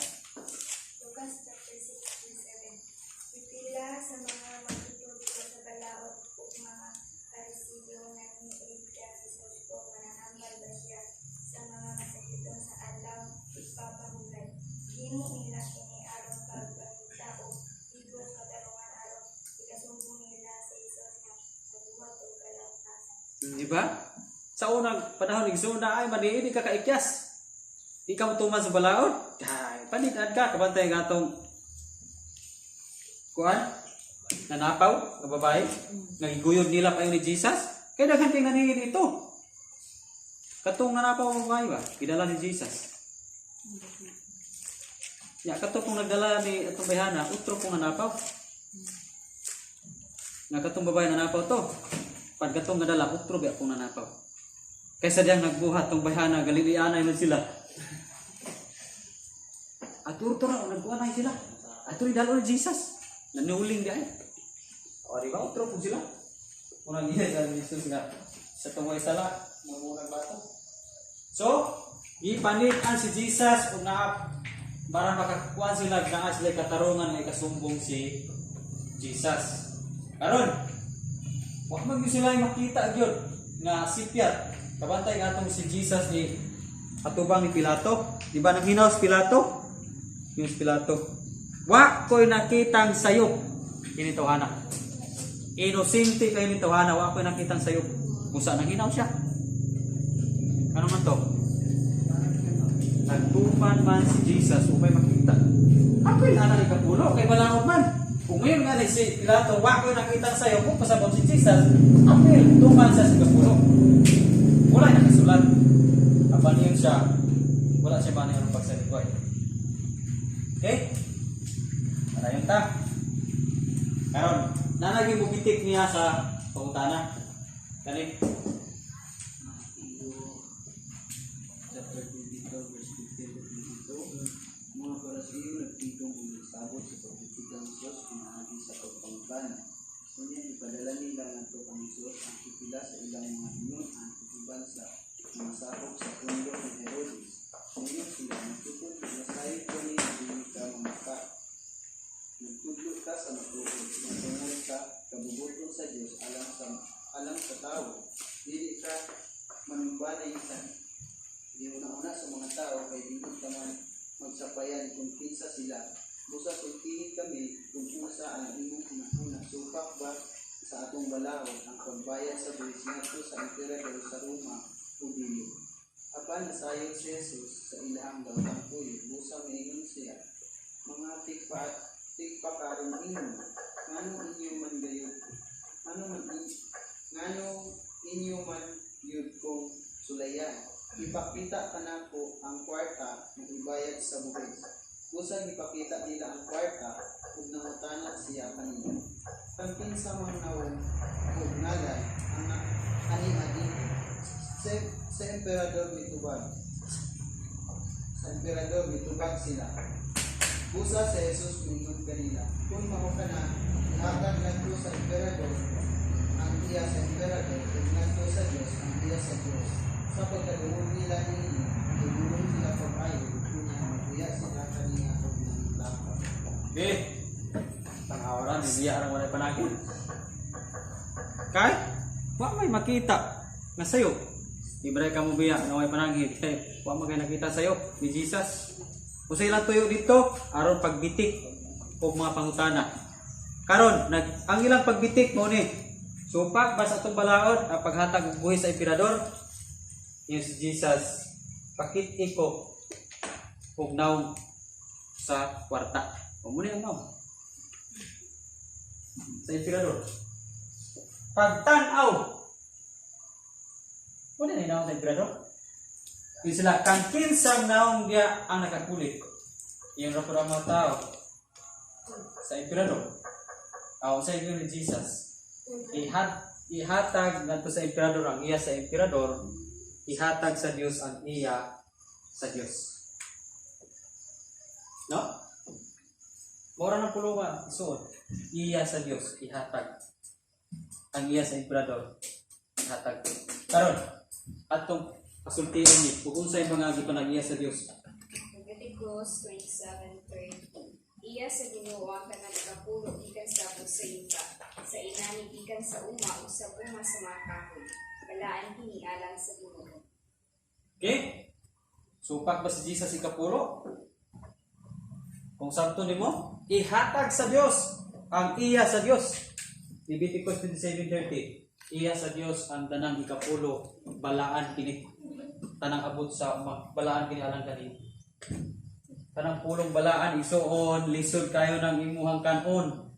Speaker 4: Lucas chapter 6 verse 7. Pipila sa mga magtutudlo sa balaod ug mga Parisiyo nangiid kang Jesus kung mananambal ba siya sa mga masakiton sa adlaw igpapahugay. Gihimo nila kini aron pagpangita og tigong katarungan aron ikasumbong nila si Jesus nga nagbuhat og kalangkasan.
Speaker 1: Di ba? Sa unang panahon igsoon na ay maniini ka kaikyas. Di ka motuman sa balaod. Ay, panid-an ka kabantay nga atong kuan nanapaw nga babae nga giguyod nila payo ni Jesus. Kay daghan kay naningid ito. Katong nanapaw nga babae ba? Gidala ni Jesus. Ya kato kung nagdala ni atong bayhana, utro kung nanapaw. Nga katong babae nanapaw to. Pag katong nadala, utro ba akong nanapaw. Kaysa diyang nagbuhat tong bayhana, galilianay man sila. Atur to ra, nagkuanay sila. Atur dalo ni Jesus. Nanuling di ay. O di ba, utro po sila. Unang iya sa Jesus nga sa tungway sala, mangurang bato. So, ipanit-an si Jesus ug naa para makakuan sila, naa sila katarungan nga ikasumbong si Jesus. Karon, wa man gyud sila makita gyud nga sipyat. Kabantay nga atong si Jesus ni atubang ni Pilato. Di ba nang si Pilato? Yung si Pilato. Wa ko'y nakitang sayop. Kini tawhana. Inosente kayo ni tawhana, wa ko'y nakitang sayop. Busa nang hinaw siya. Ano man to? Nagtuman man si Jesus upay makita. Apil ana ni kapulo kay balaod man. Kung ngayon nga ni si Pilato, wa ko'y nakitang sayop, kung pasabot si Jesus, apil tuman siya sa kapulo. Wala nakasulat. Apan yun siya, wala siya ba niya pagsaligway. Okay? Parayon ta. Karon, nanagi mo bitik niya sa pangutana. Kani?
Speaker 8: Matthew chapter 22 verse 15 to 22. Mga Parisiyo nagtigom ug nagsabot sa pagbitig ang Jesus pinaagi sa pagpangutana. Unya ipadala nila ngadto kang Jesus ang pipila sa ilang mga hinuon ug uban sa mga sakop sa pundo ni Herodes. Ingon sila, nagtutudlo na sayop kani dili ka mamata. Nagtudlo ka sa matuod nga tungod sa kabubuton sa Dios alang sa tawo. Dili ka manumbalay sa gihuna-huna sa mga tao kay dili ka man magsapayan kung kinsa sila. Busa sultihi kami kung unsa ang imong hunahuna. Supak ba sa atong balaod ang pagbayad sa buwis ngadto sa emperador sa Roma o dili? Apan nasayod si Jesus sa ilahang dawtang tuyo. Busa miingon siya, mga tigpakaron ingon, ngano inyo man gayud, ngano man in, ngano inyo man gyud kong sulayan? Ipakita kanako ang kwarta nga ibayad sa buwis. Busa gipakita nila ang kwarta ug nangutana siya kanila. Kang kinsa man nawong ug ngalan ang ani adini? Sa emperador mitubag. Sa emperador mitubag sila. Busa si Jesus miingon kanila, kung mao kana, ihatag ngadto sa emperador ang iya sa emperador ug ngadto sa Dios ang iya sa Dios. Sa pagkadungog nila niini, nahigulong sila pag-ayo, unya naghuya sila kaniya ug nanglakaw.
Speaker 1: Okay. Tangawaran, hindi arang walay panagin. Kay, wa may makita nga sayo. Di ba ka mo biya nga way panangin? Kay, wa man kay nakita sayo ni Jesus. Usa ilang tuyo dito aron pagbitik og mga pangutana. Karon, ang ilang pagbitik mo ni supak ba sa atong balaod ang paghatag og buhis sa emperador? Yung si Jesus pakit ko og nawong sa kwarta. O muna ang nawong sa emperador. Pagtan-aw. Wala na nawong sa emperador. Yung sila, kang kinsang naong diya ang nakakulit. Yung ra ang mga tao sa emperador. Aw sa inyo ni Jesus. Ihatag ngadto sa emperador ang iya sa emperador, ihatag sa Dios ang iya sa Dios. No? Mora ng pulungan, isuot. Iya sa Dios ihatag. Ang iya sa emperador, ihatag. Karon, atong pasultian ni kung unsay mga gipanagiya sa Dios.
Speaker 4: Leviticus 27:30. Iya sa Ginoo ang tanan ikapulo gikan sa sa yuta, sa inani gikan sa uma ug sa bunga sa mga kahoy. Balaan kini alang sa Ginoo.
Speaker 1: Okay? Supak ba si Jesus ikapulo? Kung sabto nimo, ihatag sa Dios ang iya sa Dios. Leviticus 27:30. Iya sa Dios ang tanang ikapulo, balaan kini. Tanang abot sa uma, balaan kini alang kani. Tanang pulong balaan isuon, lisod kayo ng imuhang kanon.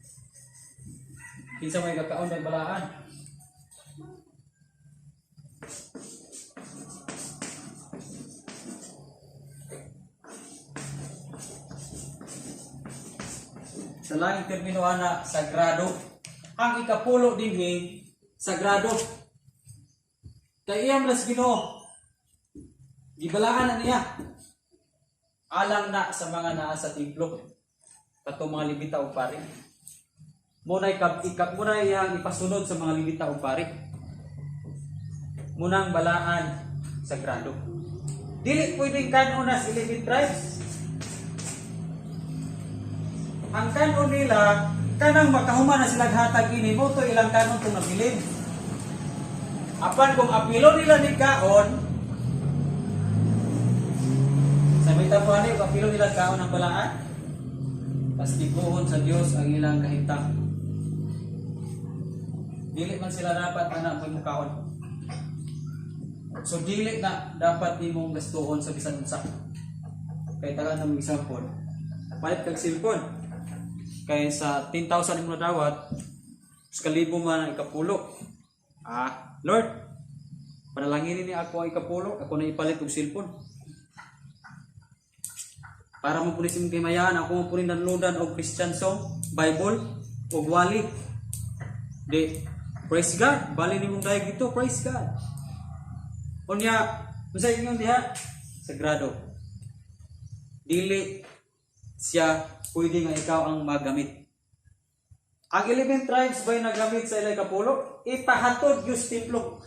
Speaker 1: Kinsa may kakaon ng balaan? Sa langit termino ana sagrado. Ang ikapulo dinhi sagrado. Kay iyang las Ginoo. Gibalaan na niya. Alang na sa mga naa sa templo. Katong mga Levita ug pari. Muna'y ikap muna iyang ipasunod sa mga Levita ug pari. Munang balaan sagrado. Dili pwedeng kanon na sa 11 tribes. Ang kanon nila, kanang makahuman na sila hatag ini mo to ilang kanon itong nabilin. Apan kung apilo nila ni kaon, sa may tapuan kung apilo nila kaon ang balaan, pastiguhon sa Dios ang ilang kahimtang. Dili man sila dapat ana mo kaon. So dili na dapat nimong gastuhon sa bisan unsa. Kay tagaan ng example, palit kag cellphone. Kay sa 10,000 imo nadawat, sa kalibo man ang ikapulo. Ah, Lord, panalanginin ni ako ang ikapulo, ako na ipalit og cellphone. Para mo punis imong kimayaan, ako mo punin downloadan og Christian song, Bible, og wali. Di, praise God, bali nimong dayag dito, praise God. Unya, unsa ingon diha? Sagrado. Dili siya pwede nga ikaw ang magamit. Ang 11 tribes ba'y nagamit sa ilay kapulo? Ipahatod yung templo.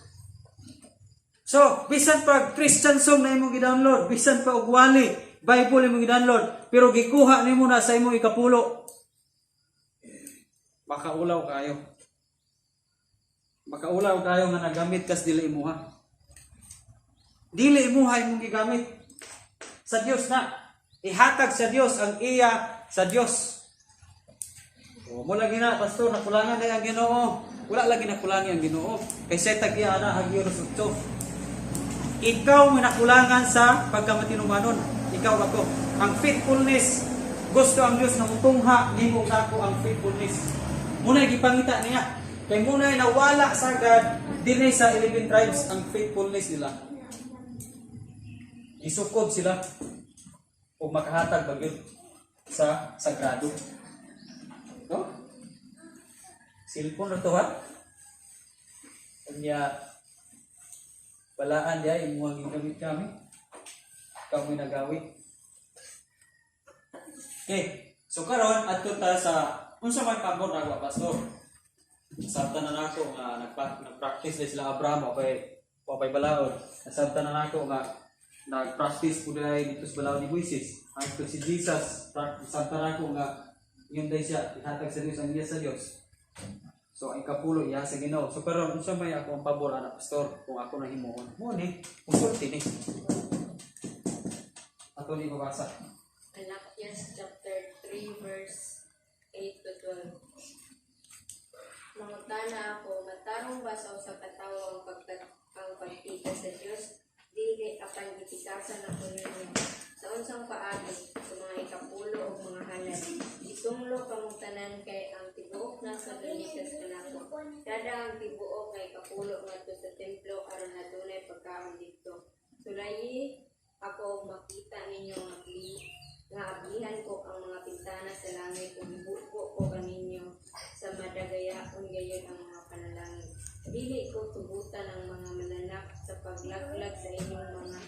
Speaker 1: So, bisan pa Christian song na imong gi-download, bisan pa og wali, Bible imong gi-download, pero gikuha nimo na sa imong ikapulo. Makaulaw kayo. Makaulaw kayo nga nagamit kas dili imuha. Dili imuha imong gigamit. Sa Dios na. Ihatag sa Dios ang iya sa Dios. O, mo lagi na, pastor, nakulangan na ang Ginoo. Wala lagi nakulangan ang Ginoo. Kay sa tag iya ana Hageo 8. Ikaw may nakulangan sa pagkamatinumanon. Ikaw ako. Ang faithfulness, gusto ang Dios nga mutungha nimo nako ang faithfulness. Muna gipangita niya. Kay muna nawala sa God dinhi sa 11 tribes ang faithfulness nila. Isukod sila o makahatag ba gyud sa sagrado. No? Cellphone na to ha? Kanya balaan diay imong gigamit kami. Ikaw mo'y nagawi. Okay. So karon adto ta sa unsa may pabor na ako, pastor. Nasabtan na nako nga nagpractice na sila Abraham o pay balaod. Nasabtan na nako nga nag-practice po dahil dito sa balaod ni Moises. Ang si Jesus, nasabtan nako nga yun dahil siya ihatag sa Dios ang iya sa Dios. So ang ikapulo iya sa Ginoo. So karon unsa may ako ang pabor ana pastor kung ako na himuon. Mo ni musulti ni. Ato ni mabasa.
Speaker 5: Galatians chapter 3 verse 8 to 12. Mangutana ako, matarong ba sa usa ka tawo ang pagtika sa Dios? Dili, apan gitikasan ako ninyo. Sa unsang paagi, sa mga ikapulo ug mga halad. Gitunglo kamong tanan kay ang tibuok na sa likas kanako. Kada ang tibuok nga ikapulo ngadto sa templo aron adunay pagkaon didto. Sulayi ako og makita ninyo nga nga ablihan ko ang mga bintana sa langit ug ibubo ko kaninyo sa madagayaon gayud ang mga panalangin. Dili ko tugutan ang mga mananak sa paglaglag sa inyong mga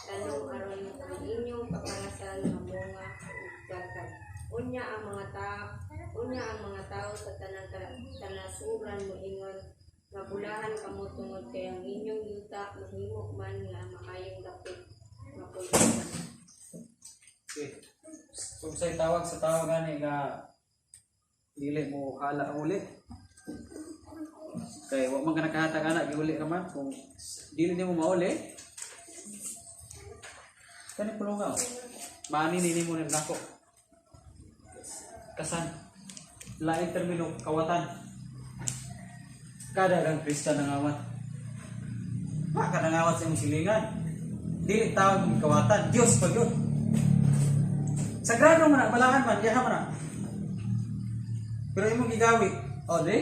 Speaker 5: tanom aron ang inyong pakangasal mamunga ug daghan. Unya ang mga tawo sa tanang kanasuran moingon nga bulahan kamo tungod kay ang inyong yuta mahimo man nga maayong dapit nga pulungan.
Speaker 1: Okay. Kung sa'y tawag sa tao gani nga dili mo hala ang uli. Kay wa man ka nakahatag ana giuli ra man kung dili nimo mauli. Kani pulunga. Oh. Maani ni nimo ning dako. Kasan. Lain termino kawatan. Kada kang Kristiyan nangawat. Wa ka nangawat sa imong silingan. Dili tawag mong kawatan, Dios pa gyud. Sagrado man na, balaan man, yaha man na. Pero imong gigawi, o di?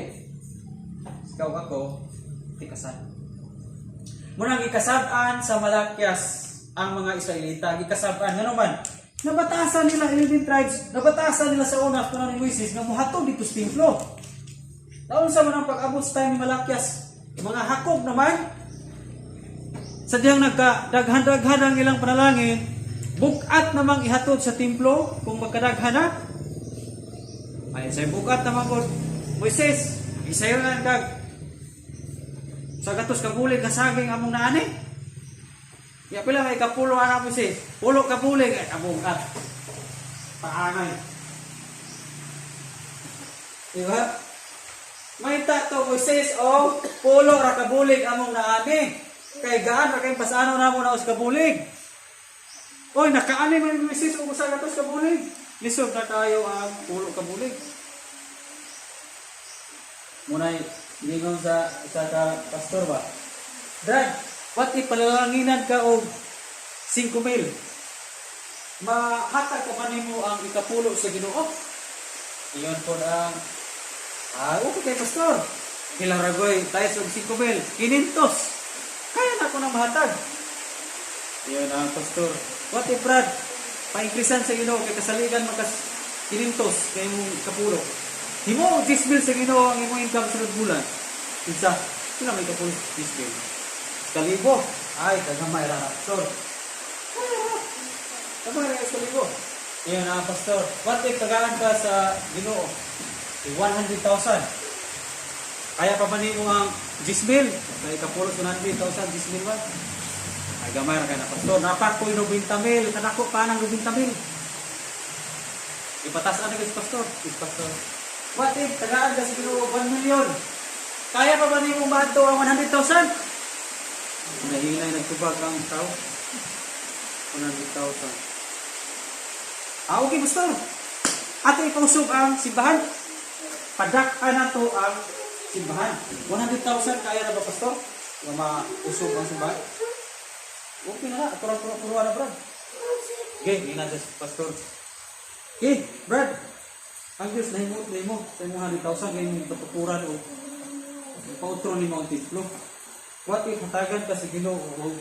Speaker 1: Ikaw ako, tikasan. Munang gikasab-an sa Malakias ang mga Israelita, gikasab-an ngano man? Nabatasan nila 11 tribes, nabatasan nila sa una kuno ni Moises nga mohatod dito sa templo. Taon sa man ang pag-abot sa time ni Malakias, mga hakog naman sa diyang nagkadaghan-daghan ang ilang panalangin, bukat namang ihatod sa templo kung magkadaghan na. Ay, sa bukat naman ko, Moises, isayo na kag sa gatos kabulig kasaging among naani. Ya pila may kapulo ana Moises, pulo kabulig ay kabukat. Paangay. Diba? May to Moises o pulo ra kabulig among naani. Kay gaan ra kay pasano namo na us kabulig. Oy, nakaani man ni Moises og usa gatos kabulig. Lisod na kayo ang pulo kabulig. Munay lingon sa isa ka pastor ba? Dad, what if panalanginan ka og 5,000? Mahatag ka pa nimo ang ikapulo sa Ginoo? Iyon po ang okay kay pastor. Hilaragoy tayo sa 5,000, 500. Kaya na ako nang mahatag. Iyon ang pastor. What if Brad, pa-increasean sa Ginoo kay kasaligan makas 500 kay imong kapulo. Himo og 10,000 sa Ginoo ang imong income sunod bulan. Kinsa? Pila may kapulo? 10,000. Kalibo. Ay, kagamay ra pastor. Kamay ra sa kalibo. Iyon ang pastor. What if tagaan ka sa Ginoo? 100,000. Kaya pa ba nimo ang 10,000? Kay kapulo sa 100,000, 10,000 ba? Ay, gamay ra kay na pastor. Napak ko'y 90,000. Kanako pa nang 90,000. Ipatasan na kay pastor. Is pastor. What if tagaan ka sa Ginoo 1 million? Kaya pa ba nimo maadto ang 100,000? Nahinay nagtubag ang tao. 100,000. Ah, okay, pastor. Ato ipausog ang simbahan. Padak-an nato ang simbahan. 100,000 kaya na ba, pastor? Nga mausog ang simbahan? Okay na na. Pura-pura na, Brad. Okay, hindi na pastor. Okay, Brad. Ang Diyos, nahimot na mo. Sa imong 100,000, ngayon mong katukuran o pautro ni ang templo. What if hatagan ka sa Ginoo og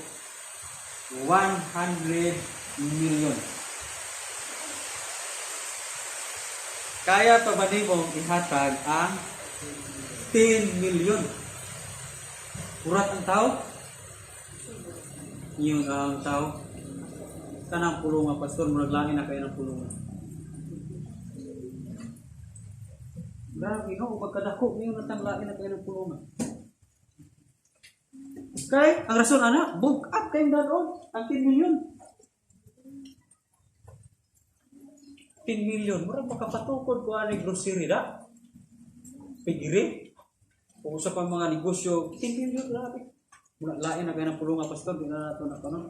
Speaker 1: 100 million? Kaya pa ba nimo ihatag ang 10 million? Urat ang tao? Yun ang tao. Kanang pulunga, pastor, murag langin na kayo ng pulunga. Grabe, no? Pagkadako, ngayon natang lain na kayo ng pulunga. Okay? Ang rason, ana, bugat kayong danon. Ang 10 million. 10 million. Murag makapatukod ko ani grocery da. Pigiri. Kung sa pang mga negosyo, 10 million, grabe. Murag lain na kayo ng pulunga, pastor. Di na nato na kanon.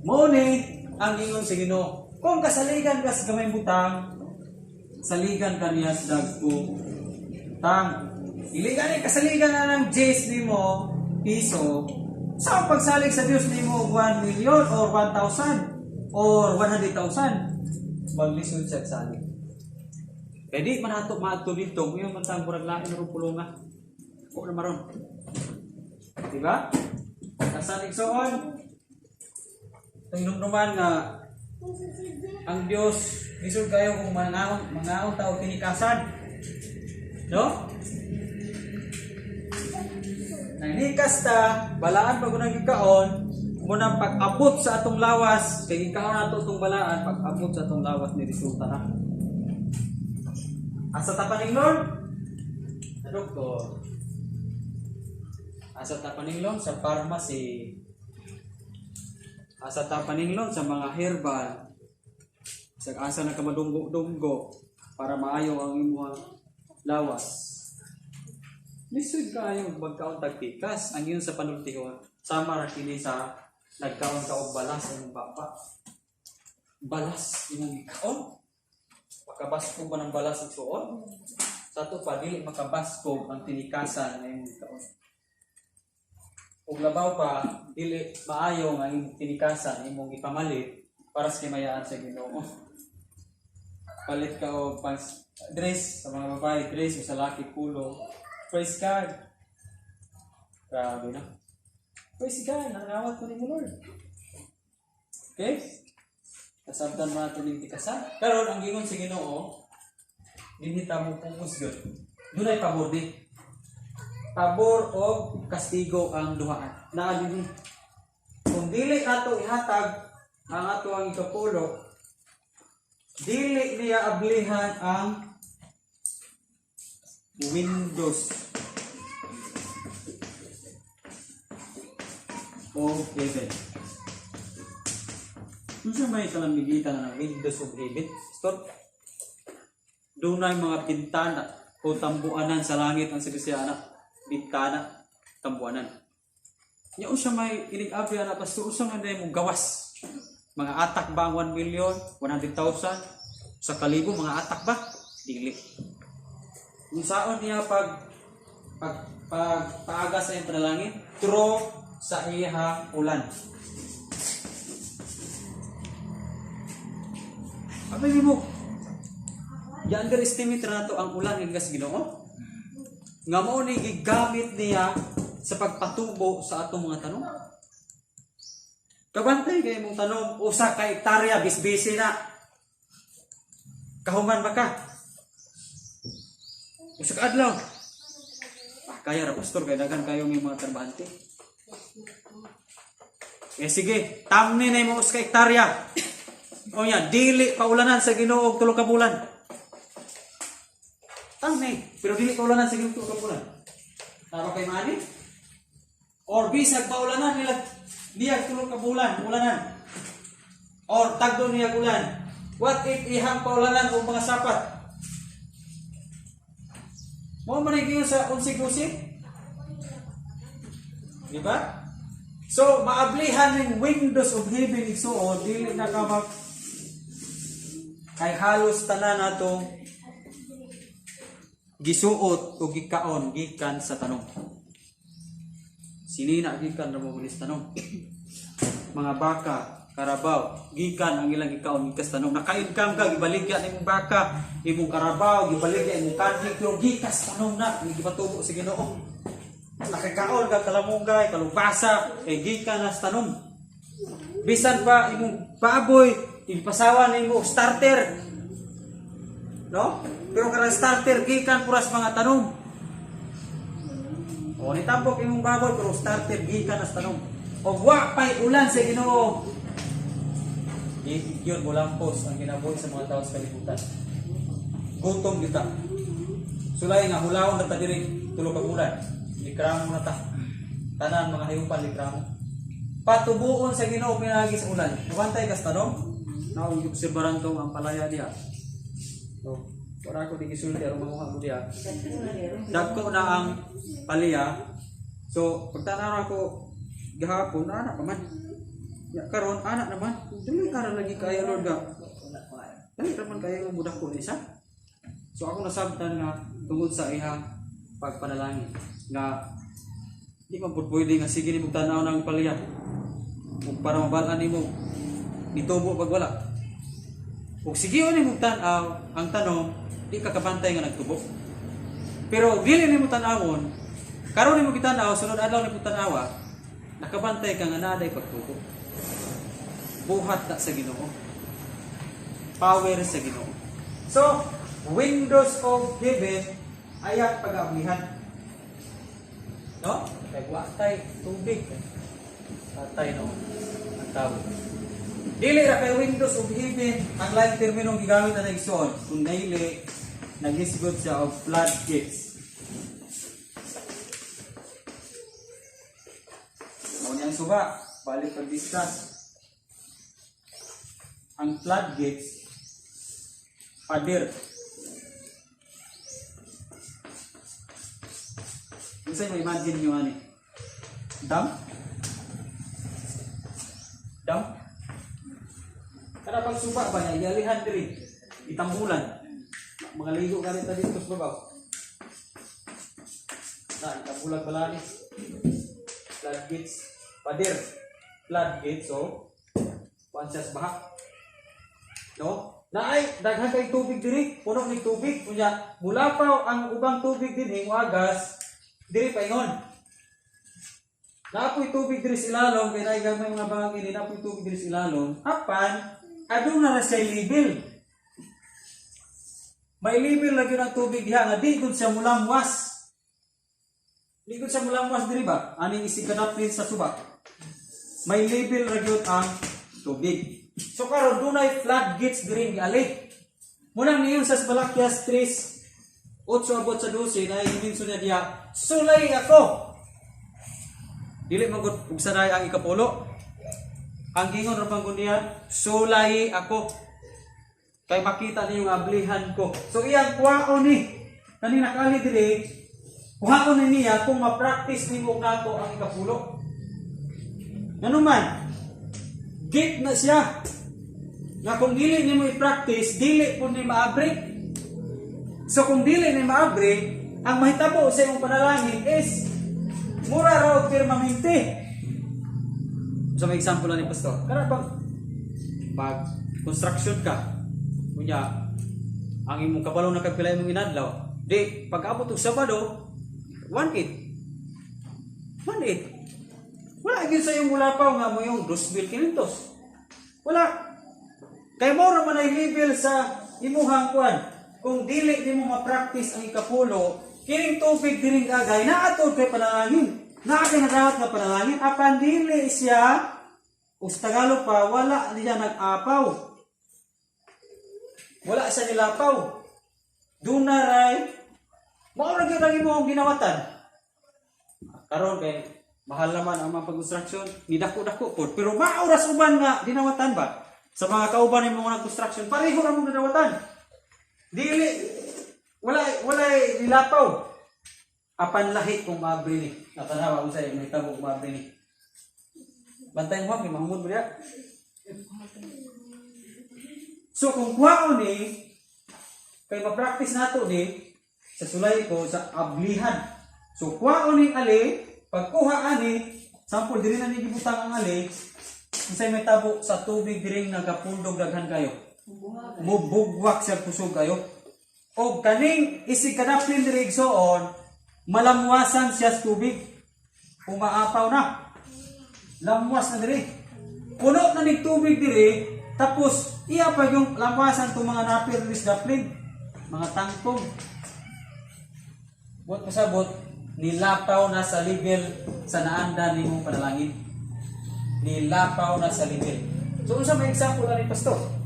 Speaker 1: Mao ni ang ingon sa Ginoo. Kung kasaligan ka sa gamay butang, saligan ka niya sa dagkong tang. Iligan ni kasaligan na ng J's nimo piso. Sa pagsalig sa Dios nimo 1 million or 1,000 or 100,000, maglisod siya salig. Kaya di man ato maadto dito, ngayon man tang murag lain ro pulunga. Ko na maron. Diba? Kasalig soon. Tinumduman nga ang Dios lisod kayo kung mangaon tao tinikasan. No? Nangnikas ta, balaan pag unang gikaon, Muna pag-abot sa atong lawas, kay gikaon nato itong balaan, pag-abot sa atong lawas ni resulta na. Asa ta paninglon? Sa doktor. Asa ta paninglon? Sa pharmacy. Asa ta paninglon? Sa mga herbal. Sa asa na ka madunggo-dunggo para maayo ang imong lawas. Lisod kaayo magkaon tag pikas ang yun sa panultihon. Sama ra kini sa nagkaon ka og balas imong baba. Balas imong gikaon. Makabaskog ba ng balas igsuon? Sa ato pa dili makabaskog ang tinikasan nga imong gikaon. Ug labaw pa dili maayo nga imong tinikasan imong gipamalit para sa kimayaan sa Ginoo. Palit ka og pang dress sa mga babae, dress o sa laki pulo. Praise God. Grabe na. Praise God, nangawat ko ni mo Lord. Okay? Kasabtan mo natin yung tikasan. Karon ang gingon sa Ginoo, dinhi ta mo focus gyud. Dunay pabor di. Pabor o kastigo ang duhaan. Naa dinhi. Kung dili nato ihatag ang ato ang ikapulo, dili niya ablihan ang windows of heaven. Unsa may kalamigitan ng windows of heaven? Pastor? Dunay mga bintana o tambuanan sa langit ang sa anak. Bintana, tambuanan. Nya unsa may inig-abli ana pastor, unsa man day mong gawas? Mga atak ba ang 1 million, 100,000? Sa kalibo mga atak ba? Dili. Unsaon niya pag pag pag paaga sa iyang panalangin? Through sa iyang ulan. Abay mo, i-underestimate na nato ang ulan nga sa Ginoo. Nga mao ni gigamit niya sa pagpatubo sa atong mga tanom. Kabantay kay imong tanom usa ka hektarya bisbisi na. Kahuman ba ka? Usa ka adlaw. Ah, kaya ra pastor kay daghan kayo ng mga trabahante. Eh sige, tamni na imo usa ka hektarya. O yan, dili paulanan sa Ginoo og 3 ka bulan. Tamni, pero dili paulanan sa Ginoo 3 ka bulan. Tama kay mani? Or bisag paulanan nila niya 3 ka bulan, ulanan. Or tagdo niya ulan. What if ihang paulanan og mga sapat? Mao man gyud sa unsig-usig? Di ba? So, maablihan ning windows of heaven igsuon, dili na ka mag kay halos tanan nato gisuot o gikaon gikan sa tanom. Sinina gikan ra mo sa tanom. Mga baka, karabaw, gikan ang ilang gikaon gikan sa tanom. Naka-income ka, gibaligya nimong baka, imong karabaw, gibaligya imong kanhi, pero gikas tanom na, gipatubo sa Ginoo. Nakakaon ka kalamunggay, kalubasa, kay gikan na sa tanom. Bisan pa imong baboy, ipasawa nimo starter. No? Pero karang starter gikan puras mga tanom. O nitambok imong baboy pero starter gikan na sa tanom. O wa pay ulan sa Ginoo. Yun mulampos ang kinabuhi sa mga tao sa kalibutan. Gutom kita. Sulay nga hulawon na ta diri 3 ka bulan. Likramo na ta. Tanan mga hayupan likramo. Patubuon sa Ginoo pinaagi sa ulan. Nabantay kas tanom. Naong obserbaran tong ang palaya diha. So, wala ko di gisulti aron manguha mo diha. Dagko na ang palaya. So, pagtanaw ako gahapon ana pa man. Ya karon ana naman. Dili ara lagi kaayo Lord ga. Dili ra man kaayo mudak ko isa. So ako nasabtan nga tungod sa iha pagpanalangin nga di man pud pwede nga sige nimo tan-aw ng palaya. Ug para mabal-an nimo nitubo pag wala. Ug sige nimo tan-aw ang tanom, di ka kabantay nga nagtubo. Pero dili nimo tan-awon, karon nimo gitan-aw, sunod adlaw nimo tan-awa, nakabantay ka nga naa day pagtubo. Buhat na sa Ginoo. Power sa Ginoo. So, windows of heaven ayat pag-ablihan. No? Kay wa tay tubig. Patay no ang tao. Dili ra kay windows ug heaven ang laing termino gigamit na igsoon. Kung dili nagisgot siya og floodgates. Mao niyang suba, balik pag-discuss. Ang floodgates, pader. Unsa mo imagine nyo ani? Dam? Dam? Kada pag suba ba niya, ialihan diri, itambulan. Mga ligo ka rin dito sa babaw. Na, itambulan pala ni. Floodgates, pader. Floodgates, so, pansas baha. No? Naay, daghan kay tubig diri, puno ni tubig. Unya, mulapaw ang ubang tubig dinhi muagas, diri paingon. Naapoy tubig diri sa ilalom, kay naay gamay mga bangin, naapoy tubig diri sa ilalom. Apan, aduna na siya level. May level lagi ang tubig diha nga di gud siya mulamwas. Di gud siya mulamwas diri ba? Aning isig kadaplin sa suba. May level ra gyud ang tubig. So karon dunay floodgates diri giali. Munang niyon sa Malakias 3:8 abot sa 12 na giminso niya diha, sulay ako. Dili man gud ug sanay ang ikapulo. Ang gingon ra man gud niya, sulay ako. Kay makita niyo nga ablihan ko. So iyang kuwaon ni kani nakali diri, kuhaon ni niya kung ma-practice nimo nato ang ikapulo. Ngano man, gate na siya. Nga kung dili nimo i-practice, dili pud ni maabri. So kung dili ni maabri, ang mahitabo sa imong panalangin is mura ra og permanente. Sa may example ni pastor, kana bang pag construction ka, unya ang imong kabalo na kag pila imong inadlaw, di pag abot og Sabado, 1.8. 1.8. Wala gyud sa imong mulapaw nga mo yung 2,500. Wala. Kay mo ra man ay level sa imuhang kuan. Kung dili nimo ma-practice ang ikapulo, kining tubig diring agay naatod kay panalangin. Naa kay nadawat nga panalangin apan dili siya, ug sa Tagalog pa, wala niya nag-apaw. Wala siya nilapaw. Duna ray mao ra gyud ang imong ginawatan. Karon kay mahal naman ang mga pag-construction, ni dako-dako pod, pero mao ra sa uban nga dinawatan ba? Sa mga kauban nimo nga construction, pareho ra mong dinawatan. Dili wala wala nilapaw. Apan lahi kung maabri ni. Natanawa ko sa iyo, mahitabo kung maabri ni. Bantay mo, may mahungod mo diya. So kung kuhaon ni, kay ma-practice nato ni, sa sulay ko, sa ablihan. So kuhaon ni ali, pagkuha ani, sample diri na ni gibutang ang ali, unsay may tabo sa tubig diring nagapundog daghan kayo. Mubugwak siya kusog kayo. O kaning isig kadaplin diri igsoon, malamwasan siya sa tubig. Umaapaw na. Lamwas na diri. Puno na ni tubig diri, tapos iya pa yung lamwasan itong mga napir diri sa daplin, mga tangkong. Buot pasabot, nilapaw na sa level sa naanda nimong panalangin. Nilapaw na sa level. So unsa may example ani pastor?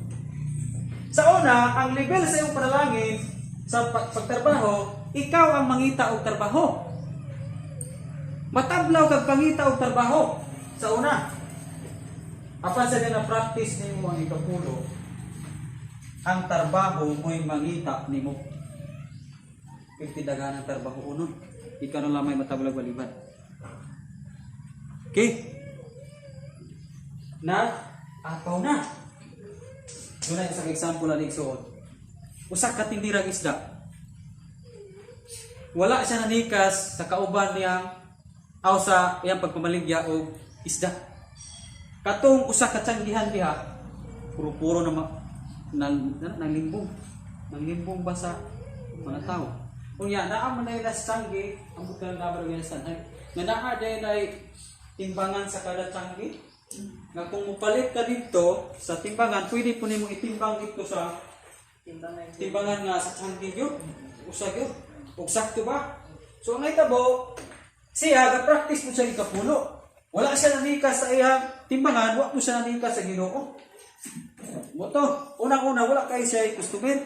Speaker 1: Sa una, ang level sa iyong panalangin sa pagtrabaho, ikaw ang mangita og trabaho. Matablaw kag pangita og trabaho sa una. Apan sa na practice nimo ang ikapulo, ang trabaho mo'y mangita nimo. Pagtidagahan ang trabaho unon. Ikaw na lamay matablag baliban. Okay? Na apaw na. Doon na isang example na igsuon. Usa ka tindirang isda. Wala siya nanikas sa kauban niya aw sa iyang pagpamaligya og isda. Katong usa ka tiyanggihan diha, puro-puro na nanglimbong. Nanglimbong ba sa mga tao? Unya, naa man na sa tiyanggi, ang bukan na ba rin sa nga naa day timbangan sa kada tiyanggi. Nga kung mupalit ka dito sa timbangan, pwede po nimo itimbang dito sa timbangan nga sa tiyanggi gyud. Usa gyud. Ug sakto ba? So ang itabo, siya ga-practice mo siya ikapulo. Wala siya nanikas sa iyang timbangan, wa po siya nanikas sa Ginoo. Mo to, unang-una wala kay siya customer.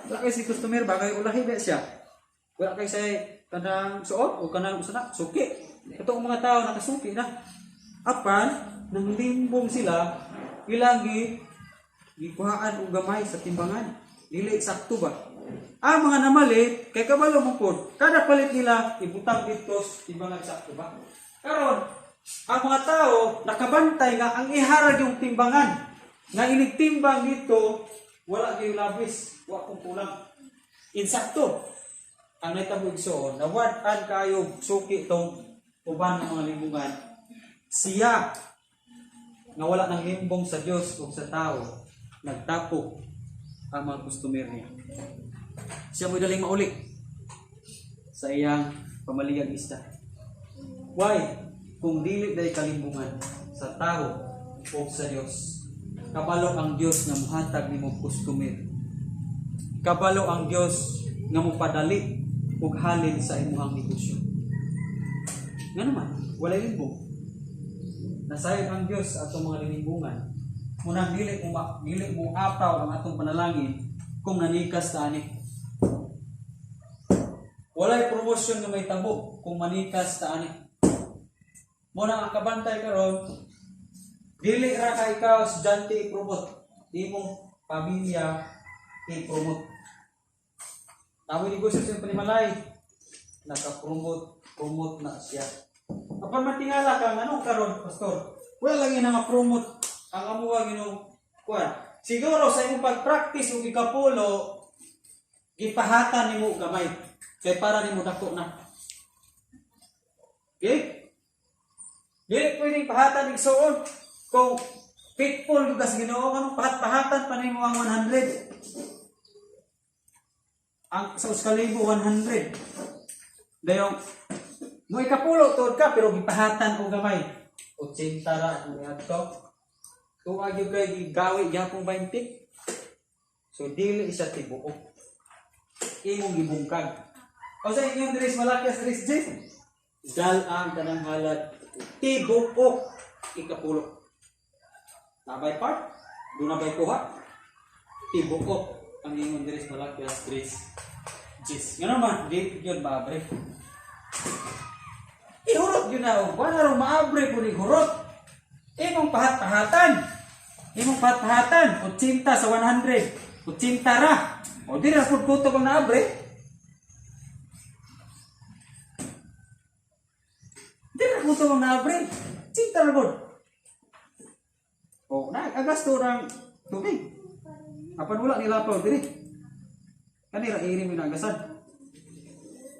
Speaker 1: Wala kay si customer bagay ulahi ba siya. Wala kay siya kanang suot o kanang usa na suki. Katong mga tao nakasuki na. Apan nang limbong sila ilang gikuhaan og gamay sa timbangan. Dili sakto ba? Ang mga namalit kay kabalo mo pod. Kada palit nila ibutang didto sa timbangan sakto ba? Karon ang mga tao nakabantay nga ang ihara yung timbangan. Nga inigtimbang dito wala gyud labis, wa kong kulang. Insakto. Ang nahitabo igsoon, nawad-an kayo suki tong uban ng mga limbungan. Siya nga wala ng limbong sa Dios o sa tao, nagtapok ang mga customer niya. Siya mo'y daling mauli sa iyang pamaliyag isda. Why? Kung dili day kalimbungan sa tao o sa Dios. Kabalo ang Dios nga muhatag nimo customer. Kabalo ang Dios nga mopadali og halin sa imong negosyo. Nga naman, walay limbong. Nasayod ang Dios sa atong mga linimbungan. Munang dili mo apaw ang atong panalangin kung nanikas ta ani. Walay promosyon nga may tabo kung manikas ta ani. Muna ang kabantay karon, dili ra ka ikaw estudyante i-promote, imong pamilya i-promote. Tawag negosyo sa panimalay, naka-promote, promote na siya. Apan matingala ka anong karon, pastor? Wala lang nga promote ang amuha Ginoo kuan. Siguro sa imong pag-practice og ikapulo, gipahatan nimo gamay kay para nimo dako na. Okay? Dili pwedeng pahatan igsuon kung faithful gyud ka sa Ginoo kanong pahat-pahatan pa nimo ang 100. Ang sa 1,000 100. Dayong mo ikapulo tuod ka pero gipahatan og gamay. 80 ra ang adto. Tuwa gyud kay gigawi gyapon 20. So dili isa tibuok. Imong gibungkag. O sa inyong diri sa Malakias 3G, dal ang kanang halad tibuok ikapulo. Nabay part? Doon na ba'y kuha? Tibuok ang ingon diri sa Malakias 3G. Nga naman, di yun maabre. Ihurot yun na. Wala rin maabre kung ihurot. Imong pahat-pahatan. Imong pahat-pahatan. 80 sa 100. 80 ra. O di ra pud kutob ang naabre. Di ra kutob ang naabre. 80 ra gud. O na agasto rang tubig. Apan wala nila pa diri. Kanira iri mo nagasan.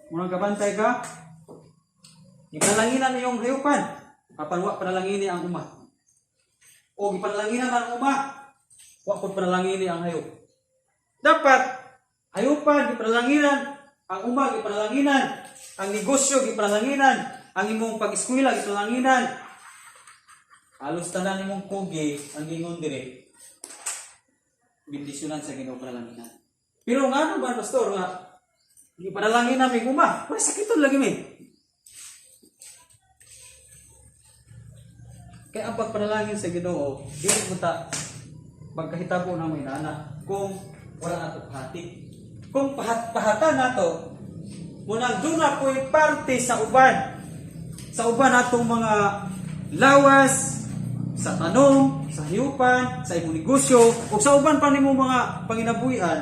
Speaker 1: Munang kabantay ka. Ipanalanginan niyong hayupan. Apan wa panalangini ang uma. O gipanalangin ang uma. Wa pud panalangini ang hayop. Dapat hayupan gipanalanginan, ang uma gipanalanginan, ang negosyo gipanalanginan, ang imong pag-eskwela gipanalanginan. Halos tanan imong kugi ang gingon dire. Bendisyonan sa Ginoo panalanginan. Pero ngano ba pastor nga gipanalangin namin uma? Wala sakiton lagi mi. Kaya ang pagpanalangin sa Ginoo, dili mo ta magkahitabo na may nana kung wala nato pahati. Kung pahat-pahatan nato, munang doon na po'y parte sa uban. Sa uban natong mga lawas, sa tanom, sa hiyupan, sa imong negosyo, o sa uban pa nimo mga panginabuhian,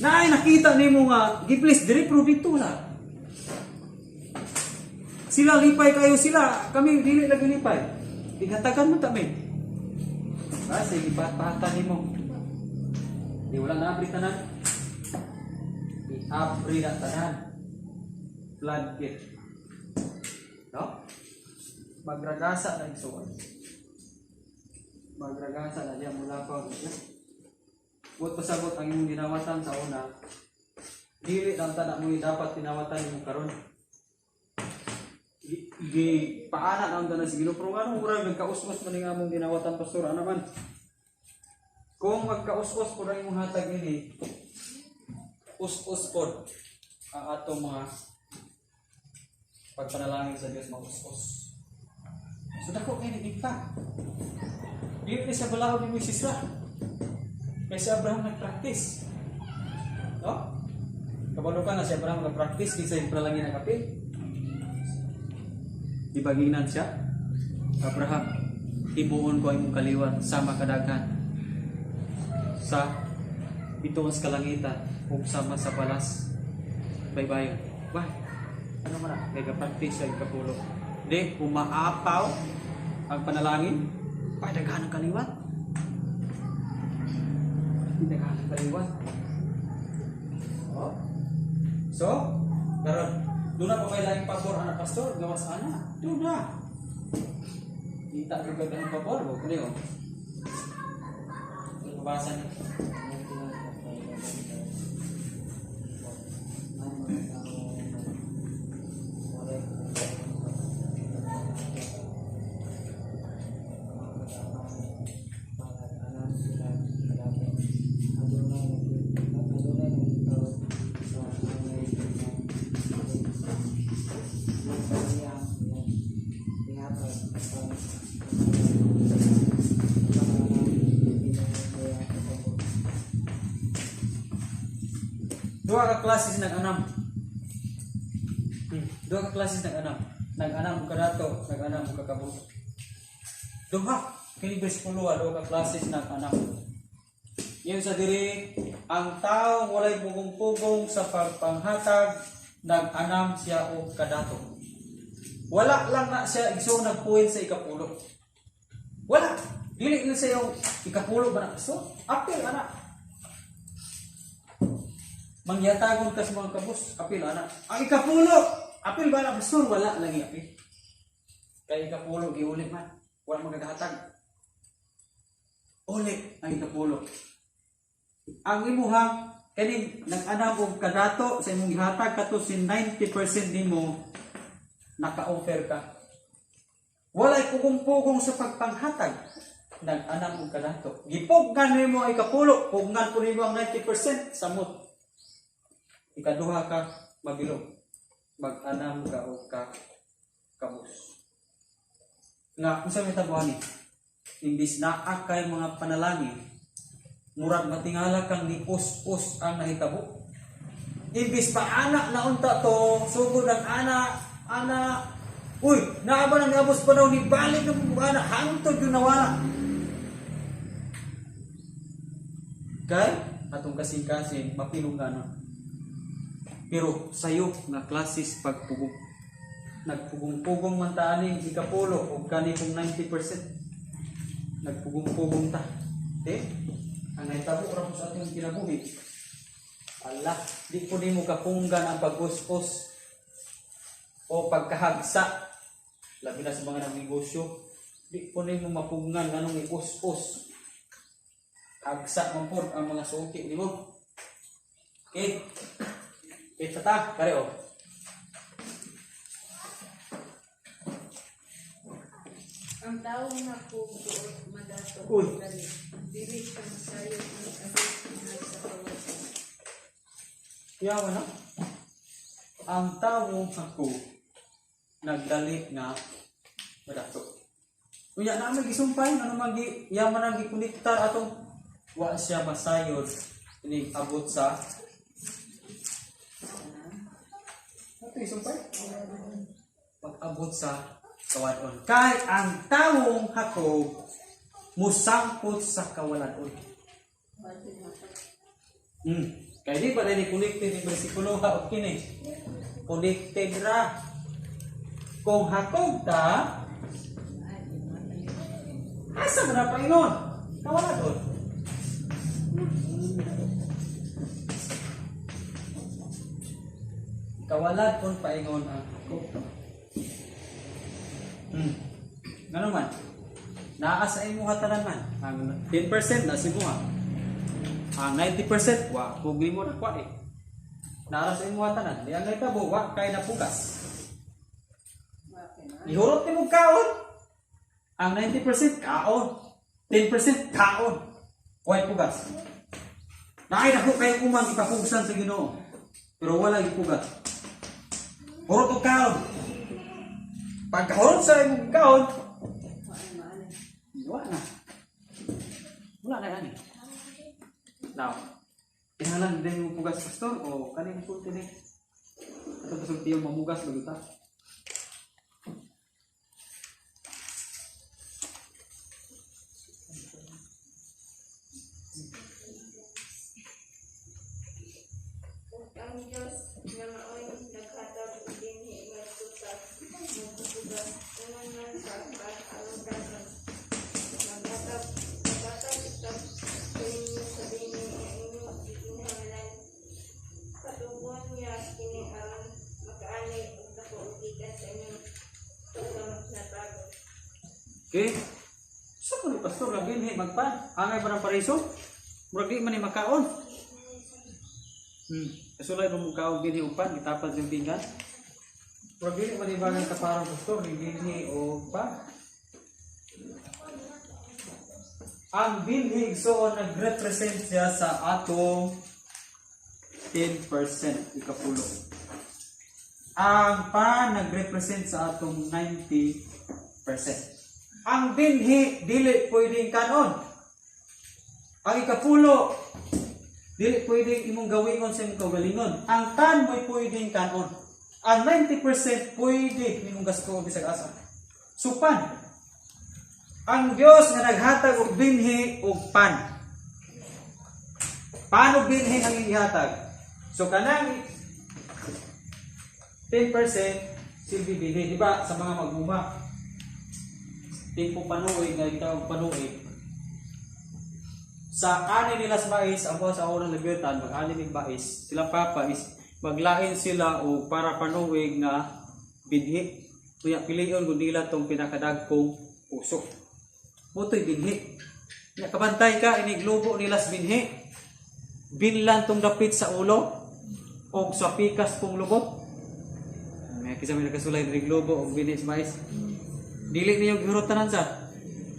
Speaker 1: na ay nakita nimo nga giblis diri pero dito la. Sila lipay kayo sila, kami dili lagi lipay. Igatagan mo ta mi. Kasi gipahat-pahatan nimo. Di wala na abri tanan. I-abri na tanan. Floodgate. No? Magragasa na igsuon. Magragasa na diya mula pa. Buot pasabot ang imong ginawatan sa una. Dili lang tanan mo dapat tinawatan nimo karon. Gi paana na ang tanan sa Ginoo pero ngano murag nagkaus-us man ning among ginawatan pastor ana man. Kung magkaus-us pud ang imong hatag nini, us-us pod ang atong mga pagpanalangin sa Dios mag-us-us. So dako kay nag-impact. Dili ni sa balaod ni Moises ra. Kay si Abraham nag-practice. No? Kabalo ka nga si Abraham nag-practice kinsa yung pralangin ang kapil. Di ba giingnan siya? Abraham, himuon ko ang imong kaliwat sama kadaghan sa bituon sa kalangitan ug sama sa balas baybayon. Why? Ano man na? Kay ga-practice siya ikapulo. Di, umaapaw ang panalangin, padaghan ang kaliwat. Daghan ang kaliwat. Oh. So, karon doon na pa may laing pabor ana pastor, gawas ana. Doon na. Kita ko kag ang pabor, o kani oh. Mabasa niyo. Duha ka klases nag-anam. Duha ka klases nag-anam. Nag-anam og kadato, nag-anam og kakabot. Duha kini bersikulo duha ka klases nag-anam. Yung sa diri, ang tao walay pugong-pugong sa pagpanghatag, nag-anam siya og kadato. Wala lang na siya igsoon nagpuwin sa ikapulo. Wala. Dili na siya yung ikapulo ba na? So, apil ana. Mangyatagon ka sa mga kabus, apil ana. Ang ikapulo, apil ba na pastor? Wala lagi apil. Kay ikapulo giuli man. Wala magagahatag. Uli ang ikapulo. Ang imuha kani nag-anam og kadato sa imong gihatag kato si 90% nimo naka-offer ka. Walay pugong-pugong sa pagpanghatag. Nag-anam og kadato. Gipugnan nimo ang ikapulo, pugnan po nimo ang 90% samot. Ikaduha ka mabilog. Mag-anam ka og ka kabus. Nga unsa may tabuhan ni? Imbis naa kay mga panalangin, murag matingala kang ni us-us ang nahitabo. Imbis pa ana na unta to, sugod ang ana, ana. Uy, naa ba nang niabos pa daw ni balik ng ana hangtod yung nawala. Kay atong kasing-kasing mapilong ganon. Pero sayo nga klasis pagpugong. Nagpugong-pugong man ta aning ikapulo og kani kung 90%. Nagpugong-pugong ta. Eh, ang nahitabo ra po sa ating kinabuhi. Ala, di po nimo kapunggan ang pag-us-us o pagkahagsa. Labi na sa mga nagnegosyo, di po nimo mapunggan nganong i-us-us. Hagsa man po ang mga suki nimo. Okay. Kita ta, kare oh.
Speaker 5: Ang tao nga buot madato
Speaker 1: Uy.
Speaker 5: dali. Dili siya masayod ni abot sa kawasan.
Speaker 1: Yawa na. Ang tao ako nagdali nga madato. Unya na may gisumpay ano man gi yaman ang gikonektar atong wa siya masayod ini abot sa ato isumpay pag-abot sa kawadon. Kay ang tawong hakog musangpot sa kawaladon. Kay di pa dili connected ni bersikulo ha og kini. Connected ra. Kung hakog ta, asa man na paingon? Kawaladon. Kawalad pun paingon ang hakog. Ngano man? Naa sa imuha tanan man. Ang 10% na sa imuha. Ang 90% wa kung mo na kwa eh. Naa sa imuha tanan. Di ang nahitabo wa kay napugas. Ihurot nimo kaon. Ang 90% kaon. 10% kaon. Way pugas. Naay dako kay umang ipapugsan sa Ginoo. Pero wala gipugas. Hurot og kaon. Pagkahurot sa imong kaon, Wala na. Wala na yan eh. Now, kinahanglan din mo pugas, pastor, o kanin po tini. Ato pastor tiyong mamugas bagita.
Speaker 5: Ug ang Dios nga maoy naghatag og dinhi ngadto sa magpupugas ingon man sa pan aron dason. Maghatag usab kaninyo sa binhi nga inyong gikinahanglan. Patubon niya kini aron makaani og dako gikan sa inyong pagkanapagod.
Speaker 1: Okay? Sa ko ni pastor nga binhi magpan, angay ba ng pariso? Murag di man ni makaon. Kasulay ba mo kaon binhi og pan, gitapad sa pinggan? Murag dili man ni bagay kaparang pastor ni binhi og pan. Ang binhi igsoon nagrepresent siya sa atong 10% ikapulo. Ang pan nagrepresent sa atong 90%. Ang binhi dili pwedeng kanon. Ang ikapulo dili pwedeng imong gawingon sa imong kaugalingon. Ang tan mo'y pwedeng kanon. Ang 90% pwede nimong gasto bisag asa. Supan. Ang Dios nga naghatag og binhi og pan. Paano binhi ang ihatag? So kanang 10% silbi binhi, di ba? Sa mga magmuma. Tipo panuig, nga gitawag panuig. Sa ani nila sa mais, ang sa unang libertan, mag-ani mig mais, sila papa is maglain sila o para panuig nga binhi. Kuya pilion kung nila tong pinakadagkong puso. Moto'y binhi. Nya kabantay ka iniglubo nila sa binhi. Binlan tong dapit sa ulo og sa pikas pong lubot. May kisa may nakasulay diri globo og binhi sa mais. Dili niyo gihurot tanan sa.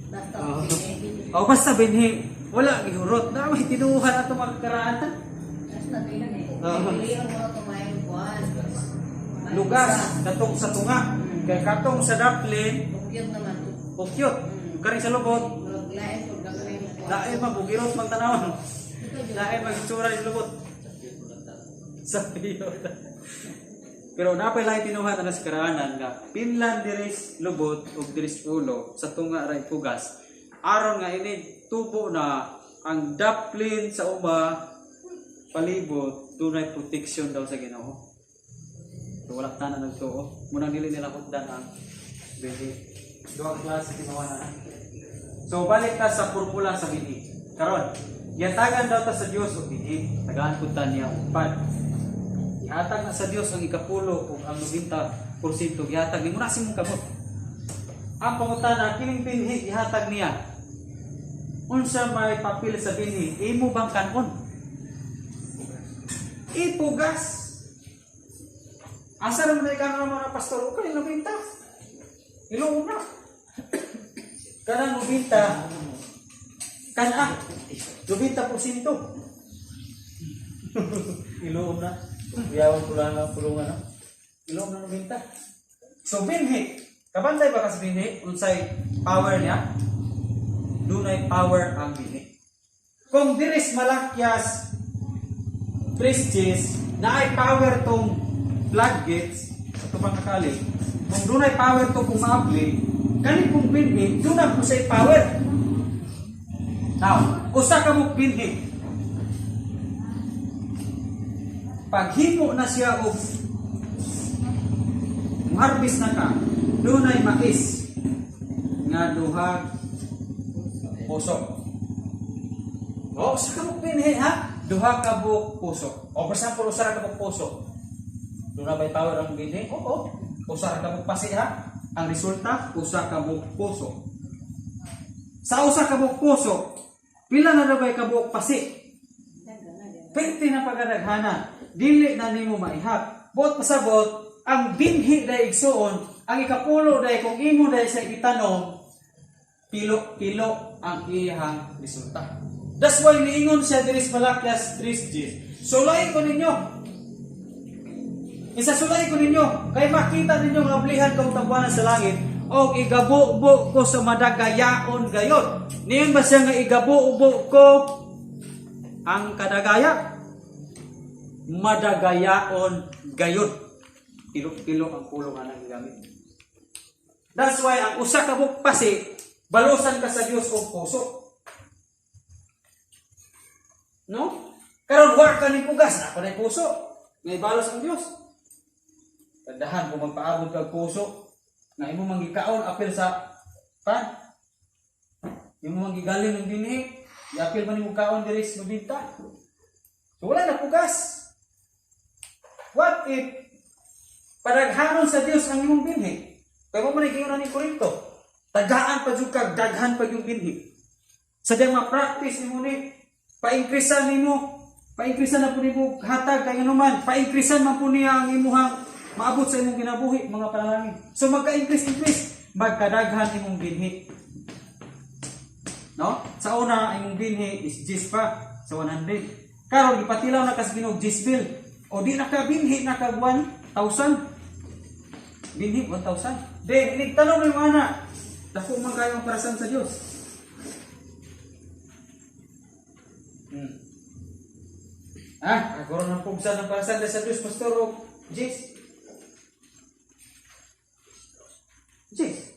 Speaker 9: Basta
Speaker 1: Oh.
Speaker 9: binhi.
Speaker 1: Oh, basta binhi. Wala gihurot. Na may tinuhan ato magkaraan.
Speaker 9: Basta binhi.
Speaker 1: Oo.
Speaker 9: Piliyon mo tumayong buwan.
Speaker 1: Lugas katong sa tunga. Kay katong sa daplin,
Speaker 9: Bukyot naman.
Speaker 1: ukyot. Kari sa lubot,
Speaker 9: Murag lain pud gamay mo.
Speaker 1: lain mabugirot mang tanawon. Lain magitsura sa lubot. Sa iyo. Pero napay lahi tinuhan ana sa karaanan nga pinlan diris lubot ug diris ulo sa tunga ra ipugas. Aron nga ini tubo na ang daplin sa uma palibot dunay protection daw sa Ginoo. So wala tanan nagtuo. Munang dili nila hugdan ang binhi. Duha ka klase tinuha na. So balik ta sa formula sa binhi. Karon, yatagan daw ta sa Dios og binhi, tagaan pud ta niya og pan. Ihatag na sa Dios ang ikapulo ug ang 90% gihatag nimo na sa imong kamot. Ang pangutana kining binhi ihatag niya. Unsa may papel sa binhi, imo bang kanon? Ipugas. Asa ra man kanon mga pastor? Ukay 90. Iluom na. Kanang 90 kana 90%. Iluom na. Kuyawan pulungan pulungan no. Iluom na 90. So binhi, kabantay ba ka sa binhi? Unsay power niya? Dunay power ang binhi. Kung diris Malakyas 3:10 naay power tong floodgates sa tubang kakali. Kung dunay power to kung maabli, kani kung binhi, dunay po say power. Now, usa ka mo binhi. Paghimo na siya og harvest na ka, dunay mais nga duha puso. Oh, usa ka mo binhi ha? Duha ka buok puso. O for example, usa ra ka buok puso. Duna bay power ang binhi? Oo. Usa ra ka buok pasi ha? Ang resulta, usa ka buok puso. Sa usa ka buok puso, pila na daw bay ka buok pasi? Pwede na pagkadaghana. Dili na nimo maihap. Buot pasabot, ang binhi day igsuon, ang ikapulo day kung imo day sa itanom, pilo-pilo ang iyang resulta. That's why niingon siya diri sa Malakyas 3:10. Sulay ko ninyo. Isa sulay ko ninyo kay makita ninyo nga ablihan kong tabuanan sa langit
Speaker 10: Og igabubo ko sa madagayaon gayod. Niyon ba siya nga igabubo ko ang kadagaya? Madagayaon gayod. Pilo-pilo ang pulong nga gigamit. That's why ang usa ka buok pasi, balusan ka sa Dios og puso. No? Karon wa ka ni pugas, ako na puso. Nga ibalos ang Dios. Tandahan kung magpaabot kag puso nga imo mang gikaon apil sa pan. Imo mang gigalin ng dinhi, iapil man nimo kaon diri sa mabinta. So wala na pugas. What if padaghanon sa Dios ang imong binhi? Kay mo man giingon ni Korinto, tagaan pa jud kag daghan pa yung binhi. Sa diyang ma-practice nimo ni, pa-increasean nimo, pa-increasean na po nimo hatag kay anuman, pa-increasean man po niya ang imuhang maabot sa imong kinabuhi, mga panalangin. So magka-increase increase, magkadaghan imong binhi. No? Sa una, ang imong binhi is 10 pa sa 100. Karon gipatilaw na kas Ginoo 10 bill. O di na ka binhi na kag 1,000. Binhi 1,000. Then inigtanong mo yung ana. Dako man kayo ang parasan sa Dios. Ah, ako ron ang pugsan ng parasan sa Dios, Pastor o Jis. Jis.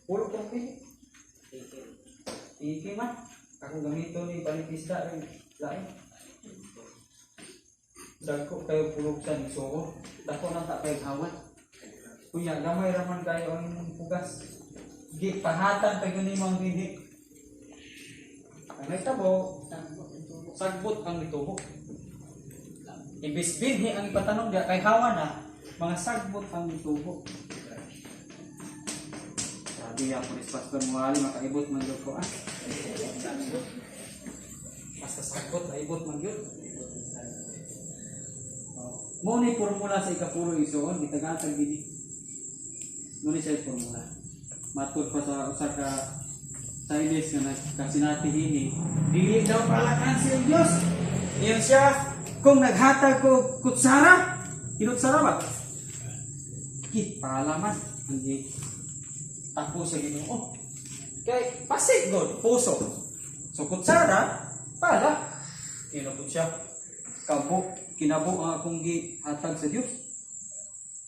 Speaker 10: Pulo kong binhi. Iki man. Ako gamito ni palit isda rin. Lain. Dagko kayo pulugsan isuo. Dako nang ta kayo hawat. Kunya gamay ra man kayo ang imong pugas. Gipahatan pa gyud nimo ang binhi. Ang nahitabo, sagbot ang nitubo. Ibis binhi ang ipatanong diya kay hawa na, mga sagbot ang nitubo. Sabi ako ni Pastor Muali, makaibot man gyud ko ah. Basta sagbot, maibot man gyud. Mo ni formula sa ikapulo isuon, gitagaan sa binhi. Mo ni siya formula. Matud pa sa usa ka Chinese nga nagkasinati hini, dili daw palakan si Dios. Niyan siya kung naghatag ko kutsara, kinutsara ba? Gipalaman ang gi tako sa Ginoo. Kay pasig god puso. So kutsara pala kinupot siya. Kabo kinabo ang akong gihatag sa Dios.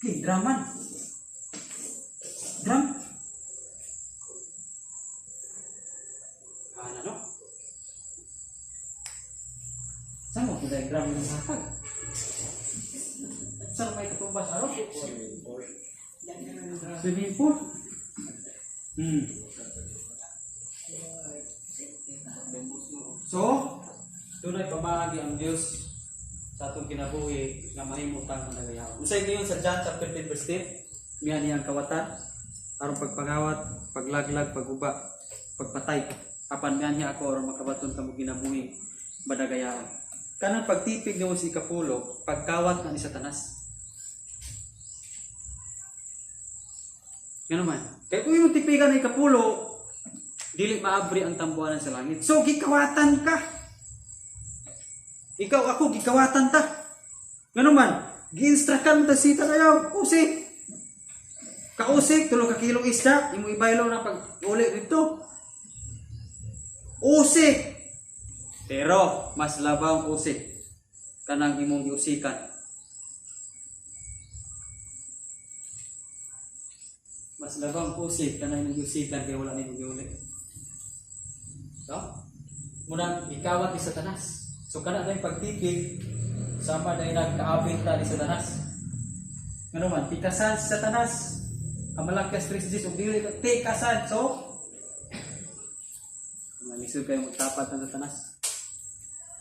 Speaker 10: Gidraman. Dram. Ano no? Saan mo kung dram yung hatag? Saan may katumbas araw? Swimming pool. So, dunay pamaagi ang Dios sa atong kinabuhi nga mahimutang managayaw. Unsay ngayon sa John chapter 10 verse 10, miya niyang kawatan aron pagpangawat, paglaglag, pagguba, pagpatay. Apan miya niya ako aron makabaton kamo kinabuhi madagayaon. Kanang pagtipig nimo sa ikapulo, pagkawat na ni Satanas. Ngano man? Kay kung imong tipigan ang ikapulo, dili maabri ang tambuanan sa langit. So gikawatan ka. Ikaw ako gikawatan ta. Ngano man? Giinstructan ta sita kayo. Usik. Kausik tulo ka kilong isda, imo ibaylo na pag uli dito. Usik. Pero mas labaw ang usik kanang imong giusikan. Mas labaw ang usik kanang imong giusikan kay wala nimo giuli. No? Munang ikawat ni Satanas. So kana na yung pagtipig sama na yung nagkaabit ta ni Satanas. Ngano man, tikasan si Satanas. Ang Malakias 3:10 ug dili tikasan. So malisod kayo magtapat ng Satanas.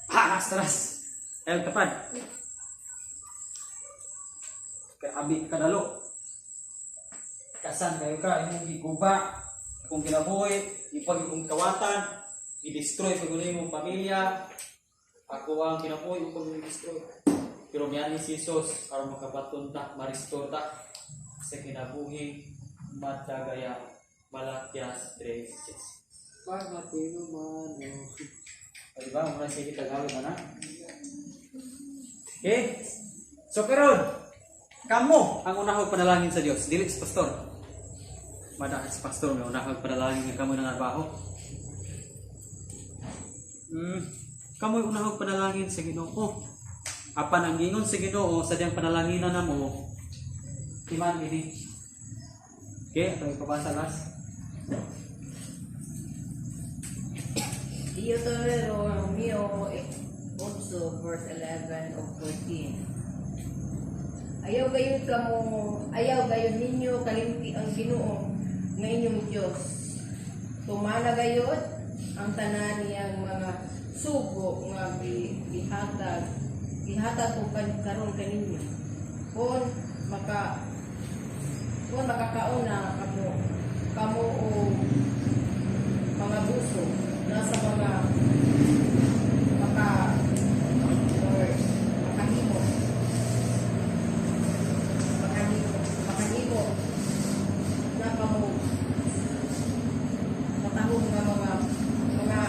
Speaker 10: Ha, Satanas. Ayaw tapad. Kay abi kadalo. Kasan kayo ka imong giguba akong kinabuhi, ipag akong kawatan, i-destroy pag imong pamilya. Ako ang kinabuhi upang i-destroy. Pero miyan ni si Jesus aron makabaton ta, ma-restore ta sa kinabuhi matagaya. Malakias 3:6. Pag matino man o. O, diba? Muna sige Tagalog na. Okay? So karon, kamo ang unahog panalangin sa Dios, dili sa pastor.
Speaker 1: Mada si pastor nga unahag panalangin nga kamo nangabaho. Kamo'y unahag panalangin sa Ginoo. Apan ang gingon sa Ginoo sa diyang panalanginan namo, iman ini. Okay, atong ipabasa last.
Speaker 9: Deuteronomio 8 verse 11 ug 14. Ayaw gayud kamo, ayaw gayud ninyo kalimti ang Ginoo nga inyong Dios. Tumana gayud ang tanan niyang mga sugo nga gihatag ko karon kaninyo. Kon makakaon na kamo kamo o mga buso nasa mga maka or makahimo makahimo makahimo na kamo matahong nga mga mga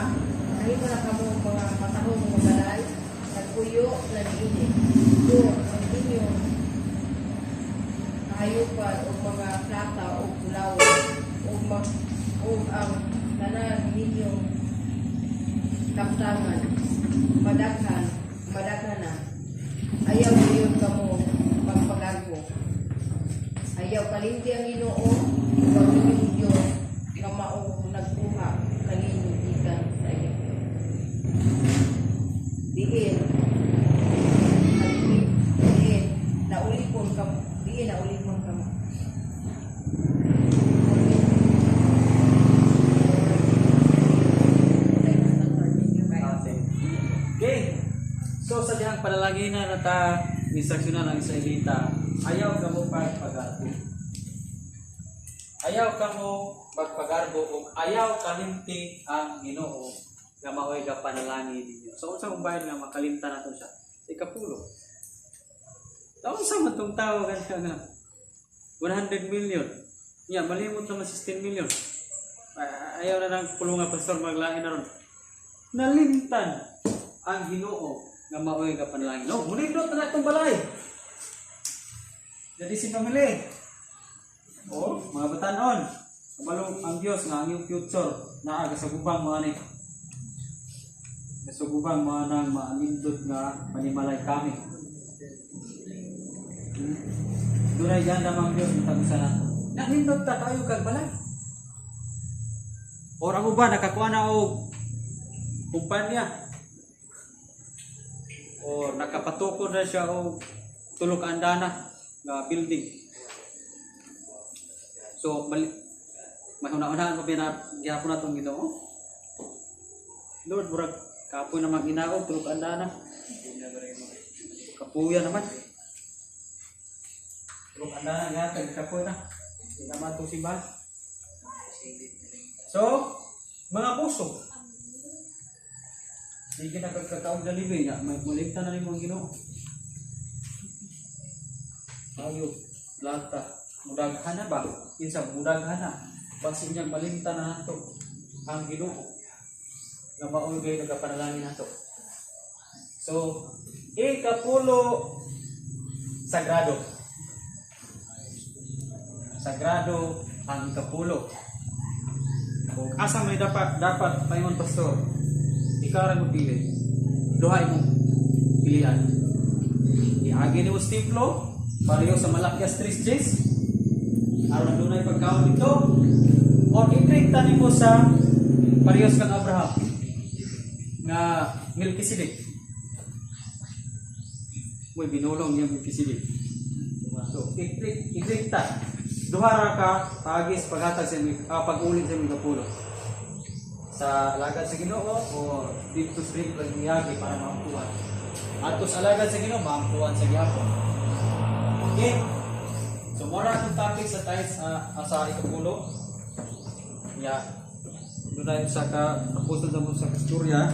Speaker 9: makahimo na kamo mga matahong nga balay, nagpuyo na niini do ang inyong kahayupan o mga plata o bulawan ug ang tanan ninyong kaptangan madaghan madaghan na. Ayaw gayud kamo pagpagarbo. Ayaw kalimti ang Ginoo ug ang inyong Dios nga mao nagkuha kaninyo gikan sa Egypto. Diin diin naulipon kamo, diin naulipon kamo.
Speaker 1: Okay. So sa dihang panalanginan na ta instruksyonan ang Israelita, ayaw kamo pagpagarbo. Ayaw kamo pagpagarbo ug ayaw kalimti ang Ginoo nga mao'y gapanalangin ninyo. So unsa kung bahin nga makalimtan nato siya? Sa ikapulo. Taon sa man tong tawo ganyan nga 100 million. Nya malimot naman 16 million. Ayaw na nang pulunga, pastor, maglain na ron. Nalimtan ang Ginoo nga mao'y gapanalangin. No, munindot na itong balay. Jadi si pamili. O, mga batanon. Kabalo ang Dios nga ang iyong future naa kasugubang mga ni. Kasugubang mga nang maanindot nga panimalay kami. Dunay ganda mang Dios matag usa nato. Nanindot ta kayo kag balay. Or ang uban nakakuha na og kumpanya. Or nakapatukod na siya og tulo ka andana nga building. So mali mahuna-unahan pa na gihapon natong Ginoo. Lord, murag kapoy naman ginaog tulo ka andana. Kapuya naman. Tulo ka andana nga kag kapoy na. Di naman itong simbahan. So, mga puso. Sige na kagkakaong dalibi nga, may mulimta na nimo ang Ginoo. Ayo, plata, mudaghan na ba? Kinsa mudaghan na. Basin niyang malimta na nato ang Ginoo. Nga maoy gay nagapanalangin nato. So, ikapulo, sagrado. Sagrado ang ikapulo. Kung asa may dapat dapat paingon pastor, ikaw ra mo pili. Duha imong pilian. Iagi nimo sa templo, pareho sa Malakias 3:10. Aron dunay pagkaon dito. O i-treat nimo sa parehas kang Abraham nga Melchizedek. Mo'y binulong niya Melchizedek. So, i-treat ta. Duha ra ka paagi sa paghatag sa imong pag-ulit sa imong kapulo. Sa alagad sa Ginoo o dito sa templo niyagi para maampuan. Ato sa alagad sa Ginoo maampuan sa gihapon. Okay? So mora akong topic sa tithes sa ikapulo. Ya. Dunay usa ka apostol sa mo sa istorya.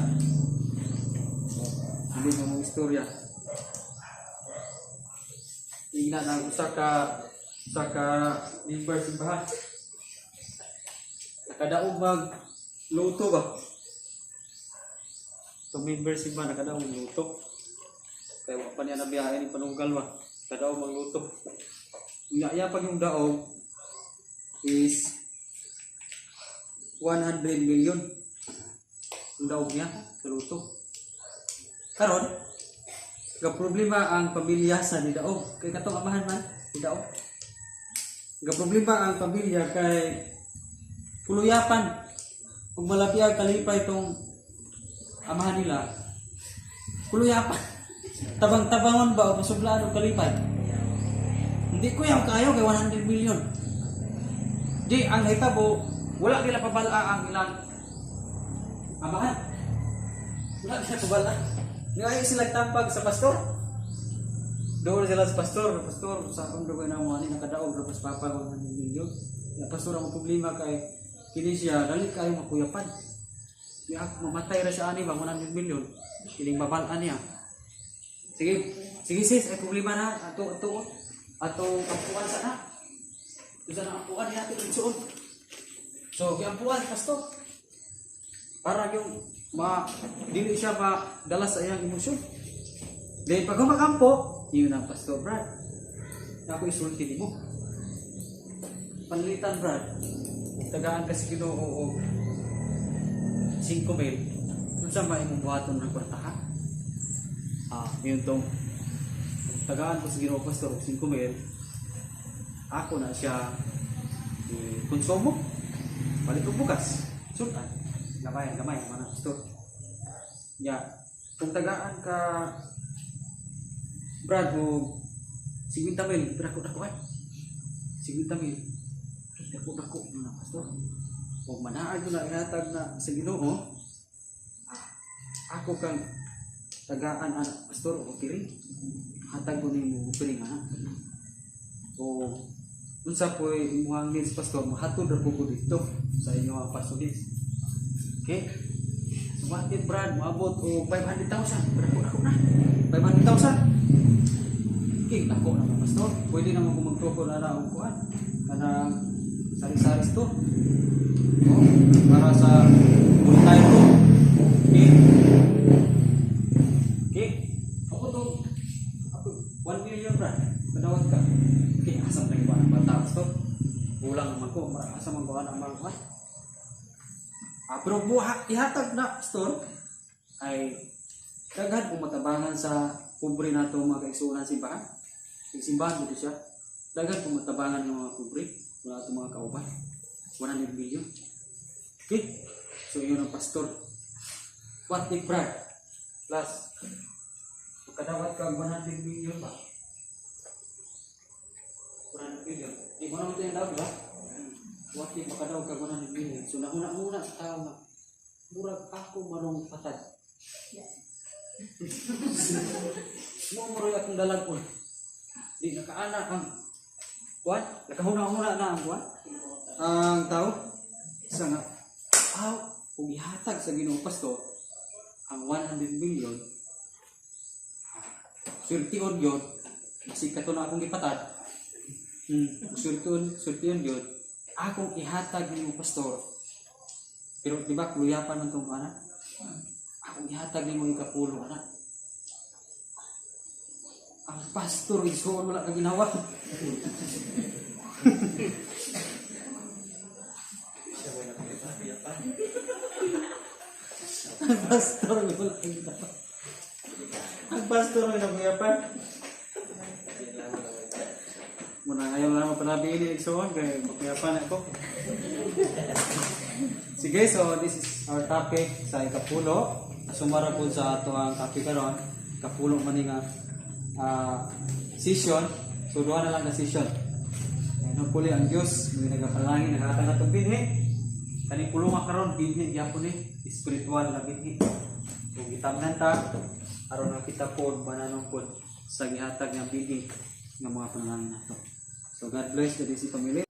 Speaker 1: Hindi mo mong istorya. Tingnan ang usa ka member simbahan. Nakadaog mag luto ba? Itong member simbahan nakadaog luto. Kaya wa pa niya nabiyahe ni panugal ba? Kadaog magluto. Nga iya pag yung daog is
Speaker 10: 100 million ang daog niya sa lotto. Karon, ga problema ang pamilya sa nidaog. Kay katong amahan man, nidaog. Ga problema ang pamilya kay kuluyapan ug malabi ang kalipay tong amahan nila. Kuluyapan. Tabang-tabangon ba o pasublaan og kalipay? Hindi ko yung kayo kay 100 million. Di ang hitabo, wala nila pabala ang ilang amahan. Wala nila pabala. Ngayon sila tampag sa pastor. Doon sila sa pastor, "Pastor, sa akong dugoy na mo ani nakadaog ra pas papa 100 million. Ya pastor, ang problema kay kini siya dali kayo makuyapan. Di ako mamatay ra siya ani ba 100 million. Kining babal-an niya." "Sige, sige sis, ay problema na ato ato ato ampuan sa na. Usa na ampuan niya ato igsuon." So giampuan pastor. Para yung ma dili siya madala sa iyang emosyon. Then pag humakampo, yun ang pastor, "Brad. Ako isulti nimo. Panlitan, Brad. Tagaan kasi Ginoo og 5 mil. Unsa ba imong buhaton ng kwarta, ha?" Ah, yun tong tagaan ko sa Ginoo, pastor, og 5 mil. Ako na siya i-konsumo. Palit og bugas. Sultan. Gamay, gamay, mana, pastor. Ya, kung tagaan ka, Brad, og 50 mil, dako dako ay. 50 mil. Ay, dako dako na, pastor. O manaag ko na ihatag na sa Ginoo. Ah, ako kang tagaan anak, pastor, o offering. Hatag ko nimo offering anak. O unsa po imong needs, pastor, mahatod ra po ko dito sa inyo ang pastor needs. Okay? So bakit, Brad, maabot og 500,000? Dako dako na. 500,000. Okay, dako naman, pastor. Pwede naman kung magtukod na og kuan. Kanang sari-sari store. Oh, para sa tayo ko. Okay. Okay. Ako to, ako, 1 million, Brad. Padawat ka. Okay, asa man lagi ang bata, pastor? Kulang naman ko, asa man ko ang mga kuan. Ah, pero buha, ihatag na, pastor, ay daghan kung matabangan sa pobre nato mga kaigsuonan simbahan. Simbahan dito siya. Daghan kung matabangan ng mga pobre, wala itong mga kauban. 100 million. Okay? So yun ang pastor. What if, Brad? Plus, pagkadawat ka 100 million ba? 100 million. Di mo naman ito yung dawat, di ba? What if makadawat ka 100 million? So nauna-una sa tao nga, murag ako marong patad. Mo muroy akong dalagon. Di nakaana ang kuan, nakahuna-huna na ang kuan. Ang tao sa nga aw kung ihatag sa Ginoo, pastor, ang 100 million, swerte-on yun, kasi kato na akong gipatad. Swerte-on, swerte-on yun, akong ihatag nimo, pastor. Pero di ba kuluyapan man tong anak? Akong ihatag nimo ikapulo anak. Ang pastor igsuon wala ka ginawa. Ang pastor wala ka ginawa. Ang pastor wala ka. Muna ngayon lang mapanabi ini igsuon kay makuyapan ako. Sige, so this is our topic sa ikapulo. Sumara po sa ato ang topic karon. Ikapulo man ni nga session. So duha na lang na session. And hopefully ang Dios mga nagapalangin naghatag natong binhi. Kaning pulunga karon binhi gyapon ni spiritual na binhi. Kung gitamnan ta aron nga kita pod mananong pod sa gihatag nga binhi nga mga panalangin nato. So God bless the DC family.